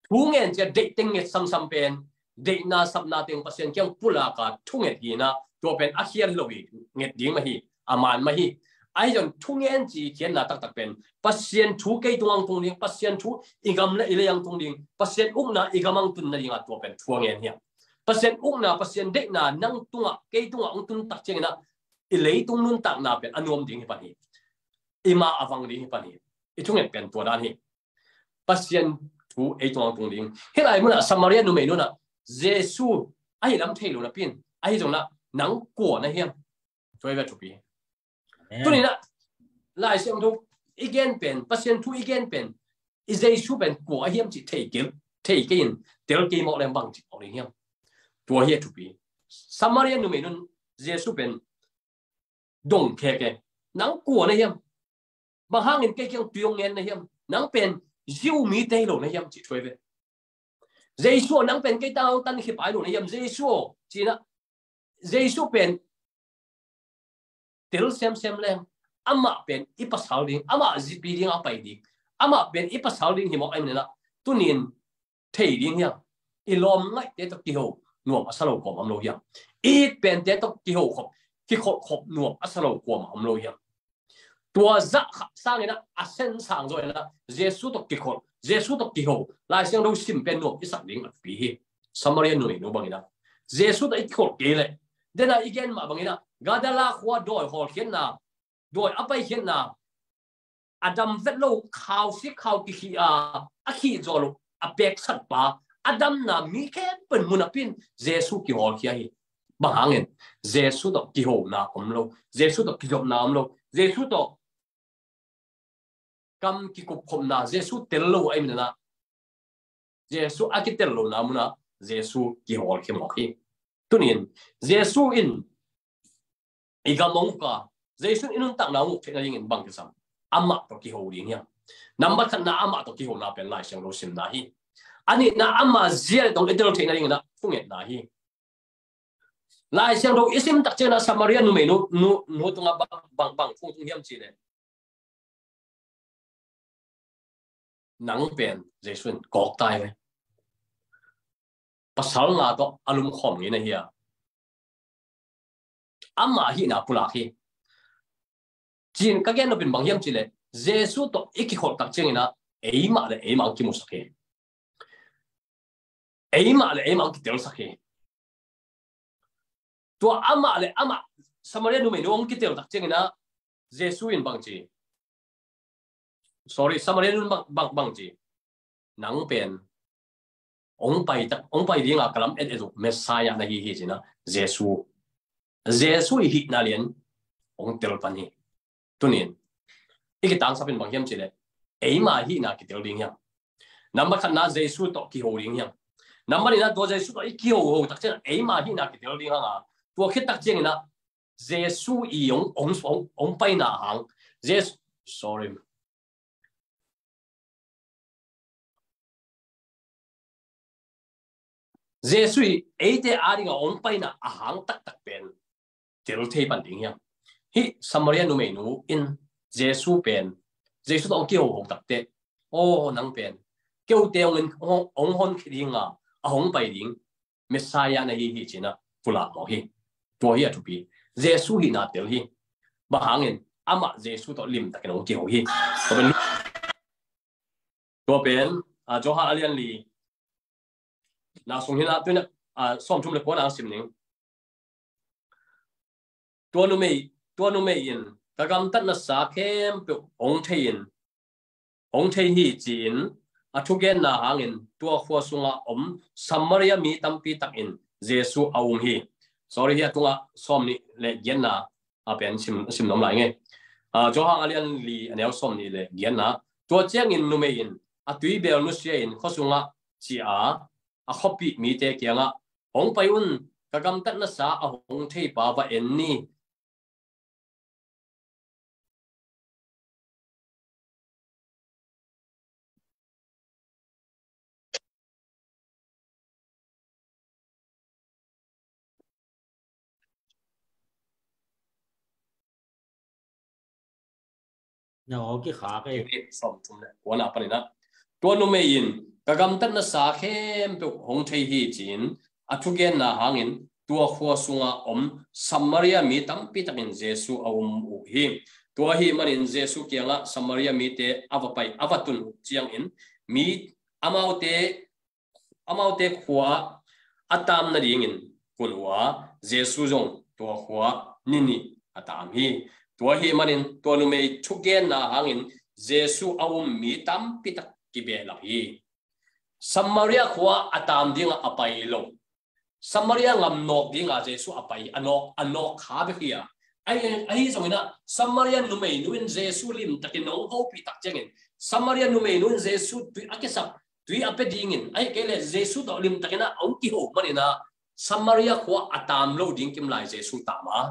Thu ngen cia deih teng nget samsam pen, deihna sapna teng Pasian kiang pulaka thunget hi inah, tua pen a khial lo hi, nget ding mah hi, a man mah hi. Ahi zong thu ngen ci khiatna taktak pen Pasian thu kei tungah tung ding, Pasian thu i gam le i lei ang tung ding, Pasian ukna i gam ang tun nadingah tua pen thu a ngen hiam? Pasian ukna, Pasian deihna nang tungah, kei tungah hong tun tak cianginah i leitung nuntakna pen a nuam ding hi pan hi. I ma a vang ding hi pan hi. I thunget pen tua dan hi. Pasian thu ei tungah tung ding. Hih lai munah Samaria numeinu inah Jesu ahi lam thei lo napi in, ahi zonglah nang kua na hiam? Tua hi ve thupi. Amen. Tuninah Lai Siangtho i gen pen, Pasian thu i gen pen, i Jesu pen kua a hiam cih thei kei, thei kei in, tel kei mawk leng bang cih mawk ding hiam? Tua hi a thupi. Samaria numeinu in Jesu pen dong khek e. Nang kua na hiam? Bang hangin kei kiang tui hong ngen na hiam? Nang pen Jew mite hi lo na hiam cih thuai ve. Jesu aw, nang pen kei tang tan khipai lo na hiam? Jesu aw, cinah Jesu pen tel semsem leng, amah pen i pasal ding, amah zipi ding a pai ding, amah pen i pasal ding hi mawk ahi maninah, tunin thei ding hiam? I lawm ngaihte tawh kiho nuam a sa lo kuamah om lo hiam? I it pente tawh kiho khop, kikholh khop nuam a sa lo kuamah om lo hiam? Tua zah kha sanginah a sen sang zaw inah Jesu tawh kikholh, Jesu tawh kiho, Lai Siangtho sim pen nuam i sak ding a thupi hi. Samaria numeinu banginah Jesu tawh i kikholh kei leh, dena i gen mah banginah Gadara khua dawi hawlkhiatna, dawi a paikhiatna, a dam vet lo, khau sik khau kikhih a, a khih zaw lo a peksatpa, a damna mi khempeuh in mu napi in Jesu kihawlkhia hi. Bang hangin? Jesu tawh kihona om lo, Jesu tawh kizopna om lo, Jesu tawh kam kikupkhopna, Jesu tel lo ahi maninah, Jesu a kitel lona munah Jesu kihawlkhia mawk hi. Tunin Jesu in i gam hong uk a, Jesu in i nuntakna hong uk theihna dingin bang kisam? Amah tawh kiho ding hiam? Nambat khatna, amah tawh kihona pen Lai Siangtho simna hi. A nihna, ama zia le tong i tel theihna dingin ah thungetna hi. Lai Siangtho i sim tak ciangin ah Samaria numeinu, nu, nu tungah bang, bang, bang thu tung hiam cih leh, nang pen Jesu in kawk tai ve. Pasal nga tawh a lumkhawm ngei na hia? Ama hihna pulak hi. Ci-in ka gen nop in bang hiam cih leh, Jesu tawh i kikholh tak ciangin ah eimah le eimah hong kimusak hi. Eimah le eimah hong kitelsak hi. Tua amah le amah, Samaria numeinu hong kitel tak ciangin ah Jesu in bang ci? Sorry, Samaria nu in bang, bang, bang ci? Nang pen hong pai tak, hong pai dinga ka lam et et uh Messiah na hi hi, ci-in ah Jesu, Jesu i hihna lian hong tel pan hi. Tuni in i kitangsap in bang hiam cih leh, eima hihna kitel ding hiam? Nambat khatna, Jesu tawh kiho ding hiam? Nambat nihna, tua Jesu tawh i kiho ho tak ciangin eima hihna kitel ding hang a, tua khit tak ciangin ah Jesu i hong, hong, hong, hong paina hang, Jesu, sorry, Jesu i eite adinga hong paina a hang taktak pen tel thei pan ding hiam? Hih Samaria numeinu in Jesu pen, Jesu tawh hong kiho ho tak teh, aw, nang pen keute hong in, hong, hong hon khit dinga a hong pai ding Messiah na hi hi, ci-in ah pulak mawk hi. Tua hi a thupi. Jesu hihna tel hi. Bang hangin? Amah Jesu tawh limtakin hong kiho hi. Tua pen, tua pen, ah, Johan a lian li na sung hi-in ah, tu-in ah, ah, sawmthum le kua na sim ning. Tua numei, tua numei in, ka gamtatna sa khempeuh hong thei in, hong thei hi, ci-in a thugenna hangin tua khua sungah om Samaria mi tampi takin Jesu a um hi. Sorry, hi a tungah sawmnih le giatna a pen sim, sim nuam lai ing ei. Ah, Johan a lian li a neu sawmnih le giatna. Tua ciangin numei in a tuibel nusia in khua sungah ciah a, a khuapih mite kiangah, hong pai un, ka gamtatna sa a hong theipa va en ni. Na aw kikhak ei. Sawmthum le kuana panin ah, tua numei in, ka gamtatna sa khempeuh hong thei hi, ci-in a thugenna hangin tua khua sungah om Samaria mi tampi takin Jesu a um uh hi. Tua ahih manin Jesu kiangah Samaria mite a va pai, a va tun uh ciangin mi, amaute, amaute khua a taam nadingin kun uh a, Jesu zong tua khua ni nih a taam hi. Tua ahih manin tua numei thugenna hangin Jesu a um mi tampi tak kibehlap hi. Samaria khua a taam dingah a pai lo. Samaria ngam nawk dinga Jesu a pai, a nawk, a nawk kha bek hi a. Ahi, ahi zongin ah Samaria numeinu in Jesu limtakin hong hopih tak ciangin, Samaria numeinu in Jesu tui a kisap, tui a pia dingin, ahih kei leh Jesu tawh limtakin ah hong kiho manin ah Samaria khua a taam lo ding kim lai Jesu taam a.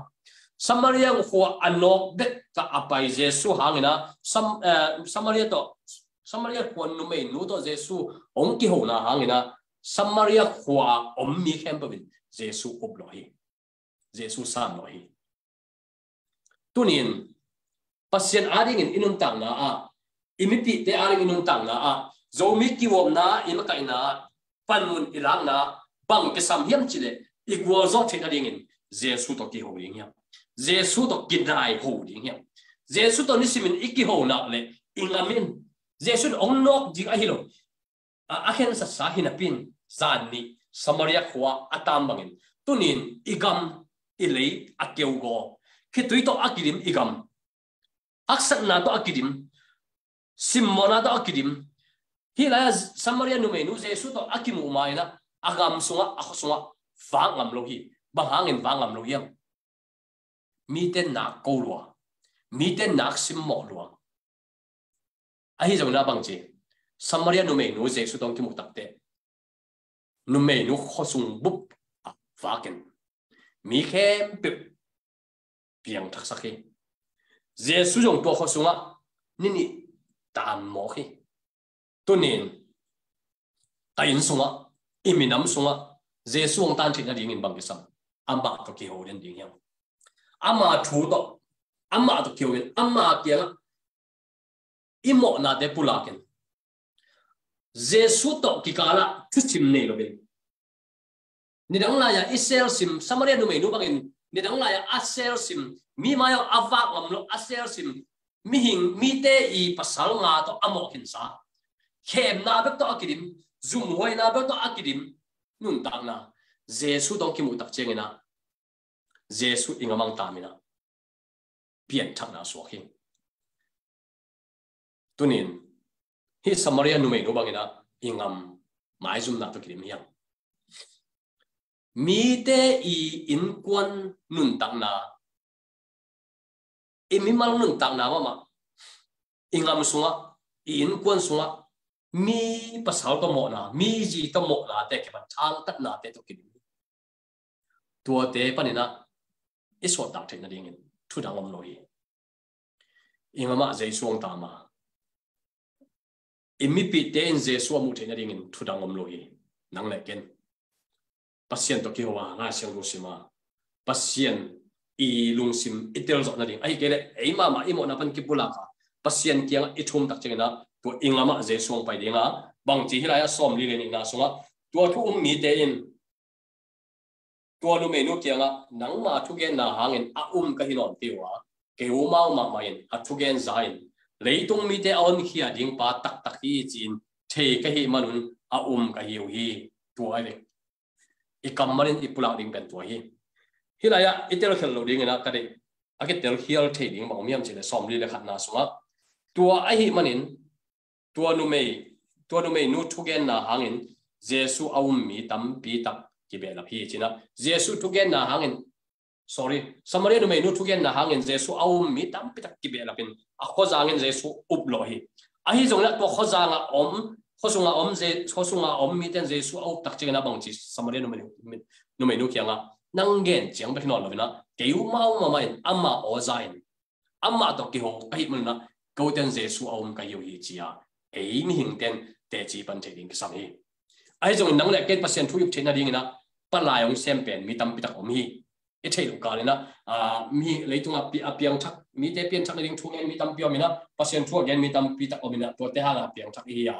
Samaria khua a nawk bek ka a pai Jesu hangin ah Sam-, eh, Samaria tawh, Samaria khua numeinu tawh Jesu hong kihona hangin ah Samaria khua a om mi khempeuh in Jesu up lawh hi. Jesu sam lawh hi. Tuni in Pasian adingin i nuntakna ah, i mipihte adingin i nuntakna ah, Zomi kivopna, i makaihna, panmun i lakna, bang kisam hiam cih leh, i gualzawh theih nadingin Jesu tawh kiho ding hiam? Jesu tawh kinai ho ding hiam? Jesu tawh nisimin i kiho nak leh i ngam in. Jesu in hong nawk ding ahi lo. A, a khensatsa hi napi in zan nih Samaria khua a taam bangin, tuni in i gam, i lei a keugaw, khitui tawh a kidim i gam, haksatna tawh a kidim, simmawhna tawh a kidim. Hih lai-ah Samaria numeinu Jesu tawh a kimuh ma-in ah, a gam sungah, a khua sungah vak ngam lo hi. Bang hangin vak ngam lo hiam? Mite nak ko lua, mite nak simmawh lua. Ahi zongin ah bang ci, Samaria numeinu Jesu tawh hong kimuh tak teh, numeinu khua sung bup ah vakin mi khempeuh piangthaksak hi. Jesu zong tua khua sungah ni nih tam mawk hi. Tunin ka inn sungah, i minam sungah Jesu hong tan theih nadingin bang kisam? Amah tawh kiho den ding hiam? Ama thu tawh, amah tawh kiho in, ama kiangah i mawhnate pulakin Jesu tawh kikalah thusim nei loin, nidang lai-a i selsim, Samaria numeinu bangin nidang lai-a a selsim, mi mai-ah a vak ngam lo a selsim, mihing, mite i pasal nga tawh a mawh khinsa, khemna bek tawh a kidim, zumhuaina bek tawh a kidim nuntakna, Jesu tawh kimuh tak ciangin ah Jesu i ngam ah tamin ah pianthakna suak hi. Tunin hih Samaria numeinu bangin ah i ngam maizumna tawh kidim hiam? Mite i innkuan nuntakna, i mimal nuntakna mahmah, i ngam sungah, i innkuan sungah mi pasal tawh mawhna, mi zi tawh mawhnate kipan thangtatnate tawh kidim. Tuate panin ah i suahtak theih nadingin thudang om lo hi. I ngam ah Jesu hong tam a, i mipihte in Jesu a muh theih nadingin thudang om lo hi. Nang le ken Pasian tawh kiho a, Lai Siangtho sim a, Pasian i lungsim i tel zawh nading, ahih kei leh ei mahmah i mawhna pan kipulak a, Pasian kiangah i thum tak ciangin ah tua i ngam ah Jesu hong pai ding a, bangci hih lai-ah sawmli le nihna sungah tua thu um mite in tua numeinu kiangah, "Nangma thugenna hangin a um ka hi nawn kei uh a, kei uh mau mahmah in a thugen za in leitung mite a honkhia ding pa taktak hi," ci-in thei ka hih manun a um ka hi uh hi. Tua hi ve. I kammal in i pulak ding pen tua hi. Hih lai-ah i telkhial loh dingin ah ka deih, a kitelkhial thei ding bang om hiam cih leh sawmli le khatna sungah, tua ahih manin tua numei, tua numeinu thugenna hangin Jesu a um mi tampi tak kibehlap hi, ci-in ah Jesu thugenna hangin, sorry, Samaria numeinu thugenna hangin Jesu a um mi tampi tak kibehlapin a khuazangin Jesu up lawh hi. Ahi zongin ah tua khuazang a om, khuasunga om Je-, khuasunga om mite in Jesu a up tak ciangin ah bangci Samaria numeinu, numeinu kiangah, "Nang gen ciang bek hi nawn loin ah kei uh mau mahmah in ama aw za in, amah tawh kiho ka hih manun ah kote in Jesu a um ka hi uh hi," ci-a ei mihingte in teci pan theih ding kisam hi. Ahi zongin nang le kei Pasian thu i up theih nadingin ah palai hong sem pen mi tampi tak om hi. I theih loh kalin ah, aa, mi leitungah pi-, a piangthak, mite pianthak nading thu gen mi tampi om in ah, Pasian thu a gen mi tampi tak om in ah, tuate hangah a piangthak i hi a.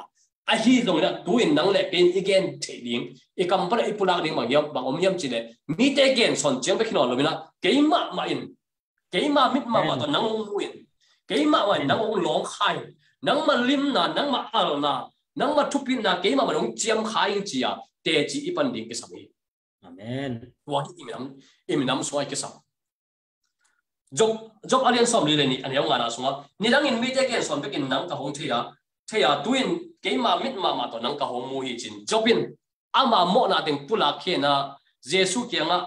Ahi zongin ah tu-in nang le kei in i gen theih ding, i kam pan ah i pulak ding bang hiam, bang om hiam cih leh, mite gensawn ciang bek hi nawn loin ah keimah mah in, keima mit mahmah tawh nang hong mu in, keimah mah in nang hong lawngkha in, nangma limna, nangma alna, nangma thupitna keimah mah in hong ciamkha in ci-a teci i pan ding kisam hi. Amen. Tua hi i minam, i minam sungah i kisam. Job, Job a lian sawmli le nih, a neu ngana sungah, "Nidangin mite gensawn bekin nang ka hong thei a, thei a, tu-in keima mit mahmah tawh nang ka hong mu hi," ci-in Job in ama mawhna teng pulak khin a, Jesu kiangah,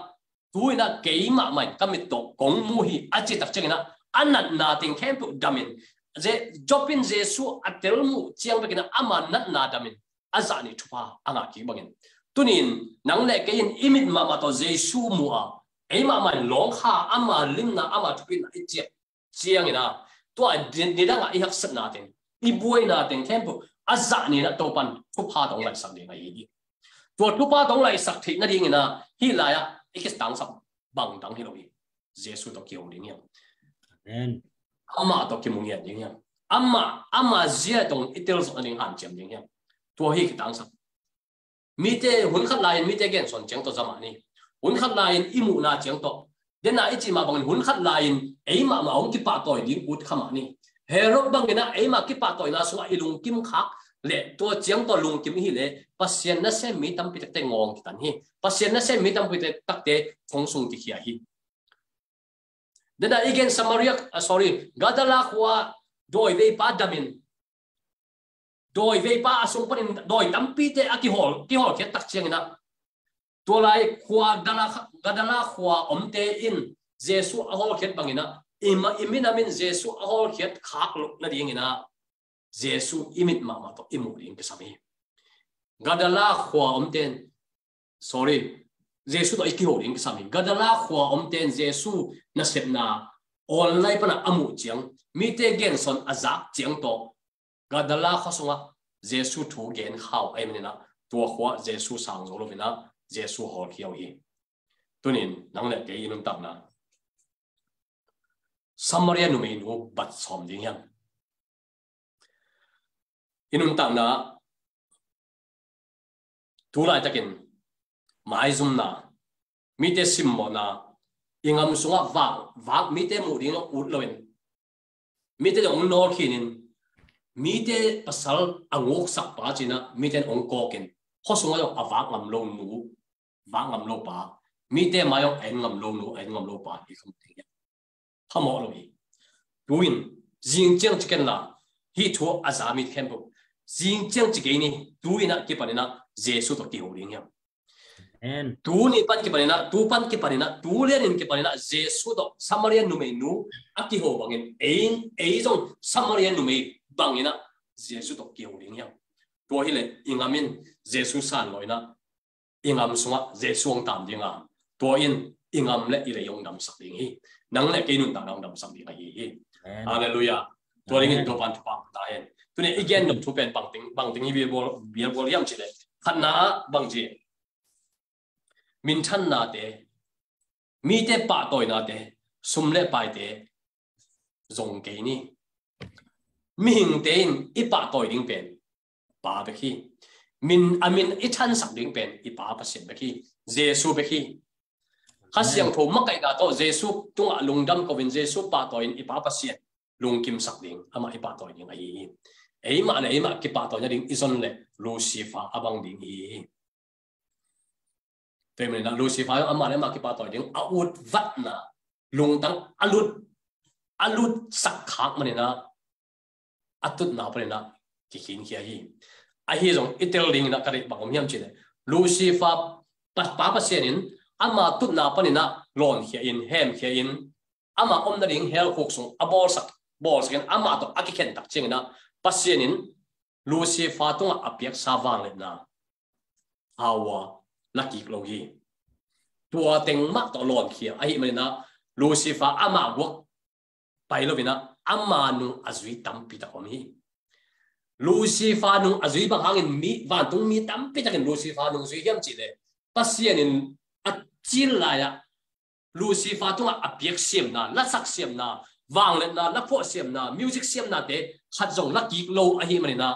"Tu-in ah keimah mah in ka mit tawh kong mu hi," a cih tak ciangin ah a natna teng khempeuh damin, Je-, Job in Jesu a tel muh ciang bekin ah ama natna damin a zah nih thupha a ngah kik bangin, tuni-in nang le kei in i mit mahmah tawh Jesu mu a, ei mahmah in lawngkha, ama limna, ama thupitna i ciah ciangin ah, tua ni-, nidangah i haksatna teng, i buaina teng khempeuh a zah ni-in ah Topan thupha tawh hong laihsak ding ahi hi. Tua thupha tawh hong laihsak theih nadingin ah hih lai-ah i kitangsap bang dang hi lo hi. Jesu tawh kiho ding hiam? Amen. Amah tawh kimu ngiat ding hiam? Amah, ama zia tawh i tel zawh nading hanciam ding hiam? Tua hi kitangsap. Mite, hun khat lai-in mite gensawn ciang tawh za mah ni. Hun khat lai-in i muhna ciang tawh, dena i cih mah bangin hun khat lai-in ei mahmah hong kipahtawi ding ut kha mah ni. Herod bangin ah ei mah kipahtawina sungah i lungkim khak leh tua ciang tawh lungkim i hih leh Pasian nasem mi tampi takte ngawng kitan hi. Pasian nasem mi tampi takte thong sung kikhia hi. Dena i gen Samaria, ah, sorry, Gadara khua dawiveipa damin, dawiveipa a sung panin dawi tampite a kihawl, kihawlkhiat tak ciangin ah, tua lai khua Gadara, Gadara khua omte in Jesu a hawlkhiat bangin ah, i ma-, i minam in Jesu a hawlkhiat khak loh nadingin ah, Jesu i mit mahmah tawh i muh ding kisam hi. Gadara khua omte in, sorry, Jesu tawh i kiho ding kisam hi. Gadara khua omte in Jesu nasepna online panah a muh ciang, mite gensawn a zak ciang tawh Gadala khua sungah Jesu thu gen khau ahih maninah tua khua Jesu sang zo loinah Jesu hawlkhia uh hi. Tunin nang le kei i nuntakna Samaria numeinu bat sawm ding hiam? I nuntakna tu laitakin maizumna, mite simmawhna, i ngam sungah vak, vak mite muh ding ut loin, mite zong hong nawlkhinin, mite pasal a nguksak pa cinah mite hong kawkin, khua sungah zong a vak ngam lo nu, vak ngam lo pa, mite mai zong a en ngam lo nu, a en ngam lo pa hi kham ding hiam? Phamawh lo hi. Tuin zing ciang ci kenla, hih thu a za mi khempeuh zing ciang ci kei ni. Tuinah kipaninah Jesu tawh kiho ding hiam? Tuni pan kipaninah, tu pan kipaninah, tu lianin kipaninah Jesu tawh Samaria numeinu a kiho bangin ei, ei zong Samaria numei banginah Jesu tawh kiho ding hiam? Tua hileh i ngamin Jesu san loinah i ngam sungah Jesu hong tam dinga, tua in i ngam le i lei hong damsak ding hi. Nang le kei nuntakna hong damsak ding ahi hi. Halleluiah. Tua dingin tua pan thupha ta hen. Tuni i gen nop thu pen bangting, bangting hi bialbual, bialbual hiam cileh, khatna ah bangci, minthannate, mite pahtawinate, sum le paite zong kei ni. Mihingte in i pahtawi ding pen Pa bek hi. Min, a min i thansak ding pen i Pa Pasian bek hi. Jesu bek hi. Kha Siangtho makaihna tawh Jesu tungah lungdam koin Jesu pahtawi in i Pa Pasian lungkimsak ding, amah i pahtawi ding ahi hi. Eimah le eimah kipahtawi nading i zon le Lucifer a bang ding hi. Tua hi maninah Lucifer amah le amah kipahtawi ding a ut vatna, lungtang a lut, a lut sakkhak maninah a tutna paninah kikhinkhia hi. Ahi zong i tel dinginah ka deih bang om hiam cileh, Lucifer Pa, Pa Pasian in ama tutna paninah lawnkhia in, hemkhia in, ama om nading hell khuk sung a bawlsak, bawlsakin amah tawh a kikhentak cianginah Pasian in Lucifer tungah a piaksa vangliatna power la kik lo hi. Tua teng mah tawh lawnkhia ahih maninah Lucifer ama guak pai loinah ama nung a zui tampi tak om hi. Lucifer nung a zui bang hangin mi, vantung mi tampi takin Lucifer nung zui hiam cihleh, Pasian in a cil lai-ah Lucifer tungah a piak siamna, lasak siamna, vangliatna, laphuah siamna, music siamnate khat zong la kik lo ahih maninah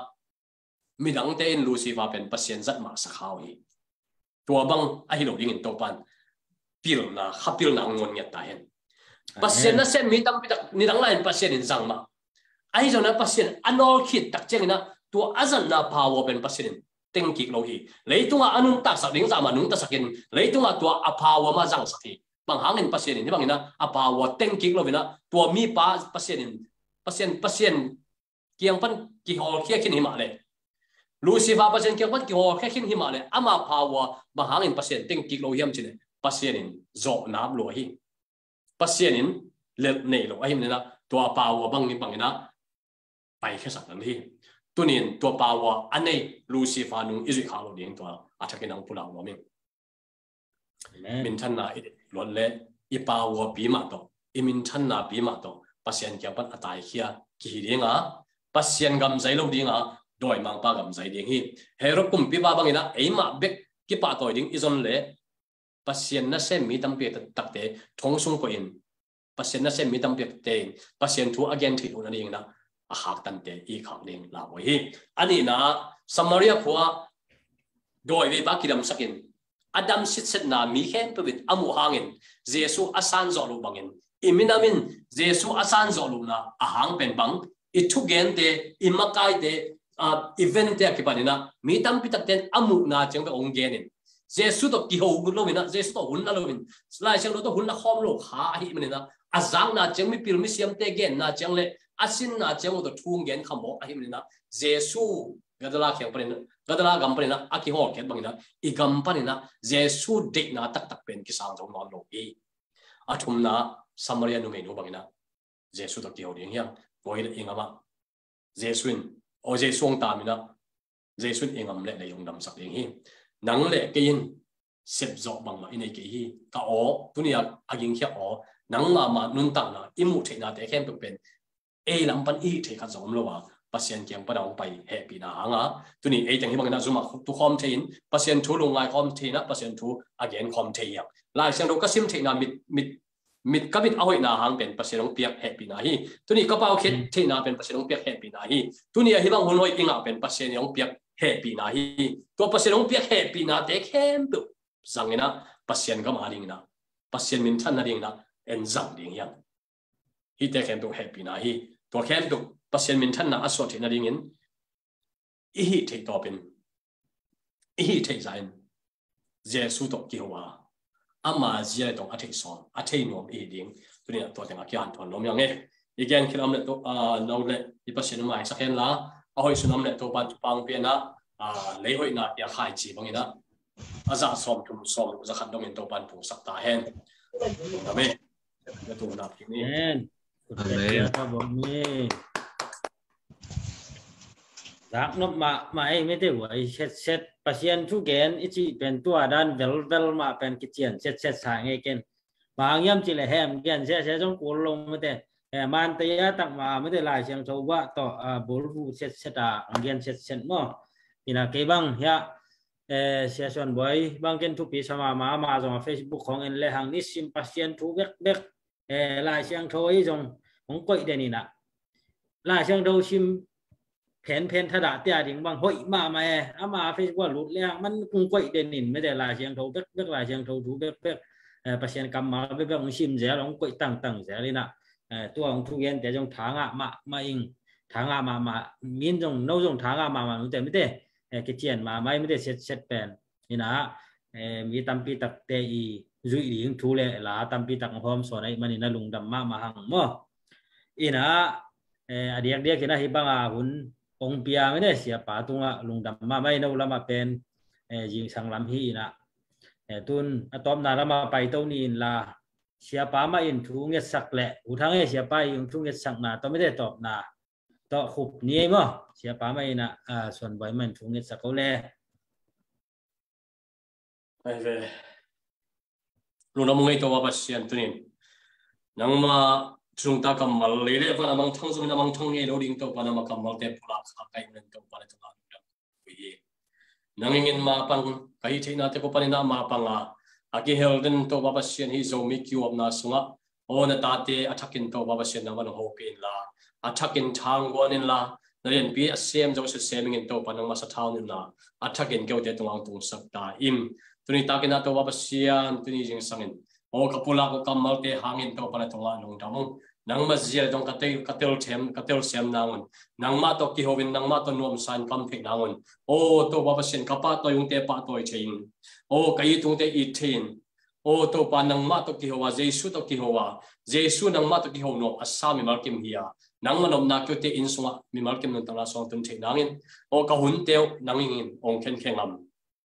midangte in Lucifer pen Pasian zat mah sakhau hi. Tua bang ahi lo dingin Topan pilna, kha pilna hong ngon ngiat ta hen. Pasian nasem mi tampi tak nidang lai-in Pasian in zang mah. Ahi zongin Pasian a nawlkhit tak cianginah tua a zatna power pen Pasian in tengkik lo hi. Leitungah a nuntaksak ding zah mah nungtasakin leitungah tua a power mah zangsak hi. Bang hangin Pasian in hih banginah a power tengkik loinah tua mipa Pasian in, Pasian, Pasian kiang pan kihawlkhia khin hi mah leh, Lucifer Pasian kiang pan kihawlkhia khin hi mah leh, ama power bang hangin Pasian tengkik lo hiam cileh, Pasian in zawh nap lua hi. Pasian in lelh nei lo ahih maninah tua power bangin banginah paikhiasak nan hi. Tunin tua power a nei Lucifer nung i zuih khak lo ding tua a thakin ang pulak nuam ing. Minthanna i luat le i power pi mah tawh, i minthanna pi mah tawh Pasian kiang pan a taikhia kihi dinga, Pasian gamzai lo dinga, dawimangpa gamzai ding hi. Herod kumpipa banginah eimah bek kipahtawi ding i zon le Pasian nasem mi tampi takte thong sung koihin Pasian nasem mi tampi takte in Pasian thu a gen theih loh nadinginah a khaktante i khak ding lauhuai hi. A nihna, Samaria khua dawiveipa kidamsakin a dam sitsetna mi khempeuh in a muh hangin Jesu a sanzawh loh bangin i minam in Jesu a sanzawh lohna a hang pen bang, i thugente, i makaite, a, event-te a kipaninah mi tampi takte in a muhna ciang bek hong genin Jesu tawh kiho loinah, Jesu tawh hun la loin, Lai Siangtho tawh hun la khawm lo kha ahih maninah a zakna ciang mipil misiamte genna ciang le a sinna ciang uh tawh thu hong gen kha mawk ahih maninah Jesu Gadara kiang paninah, Gadara gam paninah a kihawlkhiat banginah i gam paninah Jesu deihna taktak pen kisang zo nawn lo hi. A thumna, Samaria numeinu banginah Jesu tawh kiho ding hiam? Tua hi le i ngamah Jesu in, aw Jesu hong taminah Jesu in i ngam le lei hong damsak ding hi. Nang le kei in sepzawh bangmah i nei kei hi. Ka aw, tuni a, a gingkhia aw, nangmah mah nuntakna i muh theihnate khempeuh pen ei lam pan i hih theih khat zong om lo a, Pasian kiang pan a hong pai hehpihna hanga, tuni ei teng hi bangin a zum ah tukhawm thei in, Pasian thu lungngai khawm thei in a, Pasian thu a gen khawm thei hi hang. Lai Siangtho ka sim theihna mit, mit, mit ka mit a hoihna hang pen Pasian hong piak hehpihna hi. Tuni ka pau khet theihna pen Pasian hong piak hehpihna hi. Tuni a hi bang hun hoih i ngah pen Pasian hong piak hehpihna hi. Tua Pasian hong piak hehpihnate khempeuh zang in a, Pasian gam a ding in a, Pasian minthan nading in a en zang ding hi hang. Hihte khempeuh hehpihna hi. Tua khempeuh Pasian minthanna a suah theih nadingin i hih theih tawpin, i hih theih zahin Jesu tawh kiho a, ama zia le tawh a theih sawn, a thei nuam i hih ding. Tuni a tua teng a kihanthawn nuam hi hang e. I gen khit a om le tawh, a, no le i Pasian hong maisak hen la, a hoih sun a om le Topan thupha hong pia in a, a, lei hoihna i a khaici bangin a, a zah sawmthum sawmguk zakhat dongin Topan pungsak ta hen. Amen. Amen. Amen. Zaknop mahmah ei mite, huai setset Pasian thugen i cih pen tua dan velvel mah pen kician setset sa ngei ken. Bang hiam cih leh hem gen sese zong kul lo mite. Eh, man taya tak mah mite Lai Siangtho uah tawh, ah, bulbu setset a, ang gen setset maw. Ina kei bang hiah, eh, Sia Suan Buai bang ken thupi sa mahmah, amah zong a Facebook khawng en le hang nisim Pasian thu bekbek, eh, Lai Siangtho ei zong hong koih den in a. Lai Siangtho sim phenphen thadah tia ding bang hoih mahmah e. Ama Facebook a lut le hang man kong koih den in mite Lai Siangtho bekbek, Lai Siangtho thu bekbek, eh, Pasian kammal bekbek hong sim zel, hong koih tangtang zel in a. Eh, tua hong thugente zong tha ngah mahmah ing, tha ngah mahmah, min zong, no zong tha ngah mahmah mite, mite, eh, kician mahmah mite setset pen. Ina, eh, mi tampi takte i zuih ding thu le la tampi tak hawm sawn ahih manin a lungdam mahmah hang maw. Ina, eh, a diakdiak ina hih banga hun hong pia mite Siapa tungah lungdam mahmah ina, u lamah pen, eh, zingsang lam hi ina. Eh, tun a tawpna lamah paito ni in la, Siapa mah in thu ngetsak le, u thang e Siapa in thu ngetsakna tawh mite tawpna tawh khup ni ei maw. Siapa mah in a, ah, Suan Buai mah in thu ngetsak ko le. Ai ve. Lungdam ung ei Topa Pasian tunin. Nangma thunungta kammal lei le van a mangthang zongin a mangthang ngei lo ding Topa nangma kammalte pulak kha ka hih manin Topa le Topa lungdam ung ei. Nang ing in mapang ka hih theihnate ko panin a mapang a, a kihel den Topa Pasian hih Zomi kiuapna sungah Aw na tate a thakin Topa Pasian nangman hong hopih inla, a thakin thangguan inla, na lianpi a sem zo sisem ingin Topa nangma sathau inla, a thakin keute tungah hong tungsak ta in. Tuni takin ah Topa Pasian, tuni zingsangin aw ka pulak uh kammalte hangin Topa na tungah lungdam ung. Nangma zia le tong ka tel, ka tel them, ka tel sem nangun, nangmah tawh kiho in, nangmah tawh nuamsa in kam theih nangun, aw Topa Pasian ka pahtawi ungte pahtawi thei in, aw ka it ungte it thei in, aw Topa nangmah tawh kiho a, Jesu tawh kiho a, Jesu nangmah tawh kiho nuam a sa mimal kim hi a, nangma nopna keute inn sungah mimal kim nuntakna sungah tun theih nangin, aw ka hunte uh nang ingin hong khenkhen ngam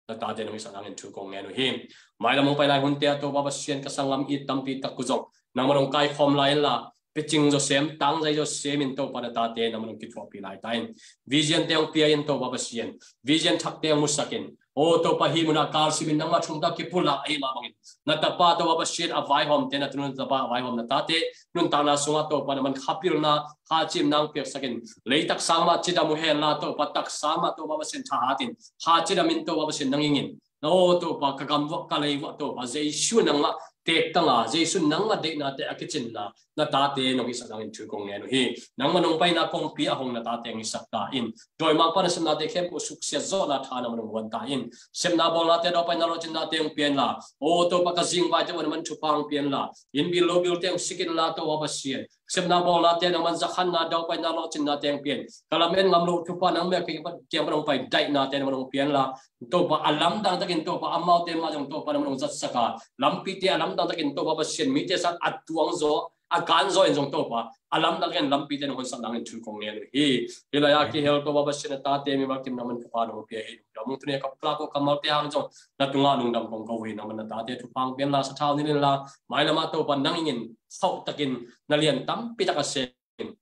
na tate nong hisak nangin thu kong ngen uh hi. Mailam hong pai lai hunte ah Topa Pasian ka sanggam it tampi tak uh zong nangma nong kaikhawm lai inla, picing zawsem, tangzai zawsem in Topa na tate nangma nong kithuahpih lai ta in. Vision te hong pia in Topa Pasian, vision thakte hong musak in. Aw Topa hih munah kalsimin nangma thungta kipulak ahih mah bangin na tapa Topa Pasian a vaihawmte, na tanu na tapa a vaihawm na tate nuntakna sungah Topa na man khapilna, khacimna hong piaksak in. Lei taksa mah cidam uh henla Topa taksa mah Topa Pasian thahat in, khacidamin Topa Pasian nang ingin, na aw Topa ka gam vuah ka lei vuah Topa Jesu nangmah tektang a, Jesu nangmah deihnate a kicinna na tate nong hisak nangin thu kong ngen uh hi. Nangma nong paina kongpi a hong na tate hong hisak ta in. Dawimangpa na sepnate khempeuh suksiat zawhna tha nangma nong huan ta in. Sepna bawlnate, daupaina lawhcinnate hong pia inla, aw Topa ka zingvaite uh na man thupha hong pia inla, inn bil lo bilte hong sik inla Topa Pasian, sepna bawlnate nangman zakhanna, daupaina lawhcinnate hong pia in. Ka lamen ngam loh thupha nangma kiang pan hong pai daihnate nangman hong pia inla, Topa a lamdang takin Topa amaute mah zong Topa nangman hong zatsak a, lampite a lamdang takin Topa Pasian mite sang a tuang zaw, a kan zaw in zong Topa a lamdang takin lampite nong honsak nangin thu kong ngen uh hi. Hih lai a kihel Topa Pasian na tate mimal kim nangman thupha nong pia hi. Lungdam ung. Tuni a ka pulak uh kammalte hang zong na tungah lungdam kong ko uh hi. Nangman na tate thupha hong pia inla, sathau nilh inla, mailam ah Topa nang ingin khauh takin na lian tampi tak a sem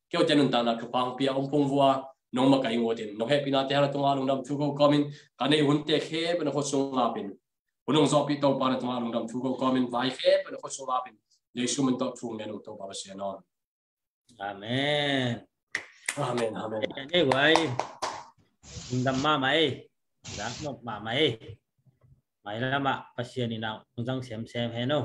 keute nuntakna thupha hong pia, hong phungvuah, nong makaih ngut in, nong hehpihnate hang na tungah lungdam thu ko kawmin, ka neih hunte khempeuh na khut sung ngap in, hun hong zawhpih Topa na tungah lungdam thu ko kawmin, vai khempeuh na khut sung ngap in, Jesu min tawh thu ngen uh Topa Pasian aw. Amen. Amen, amen. Ei guai. Lungdam mahmah ei. Zak nop mahmah ei. Mailamah Pasian in a hong zang semsem hen aw.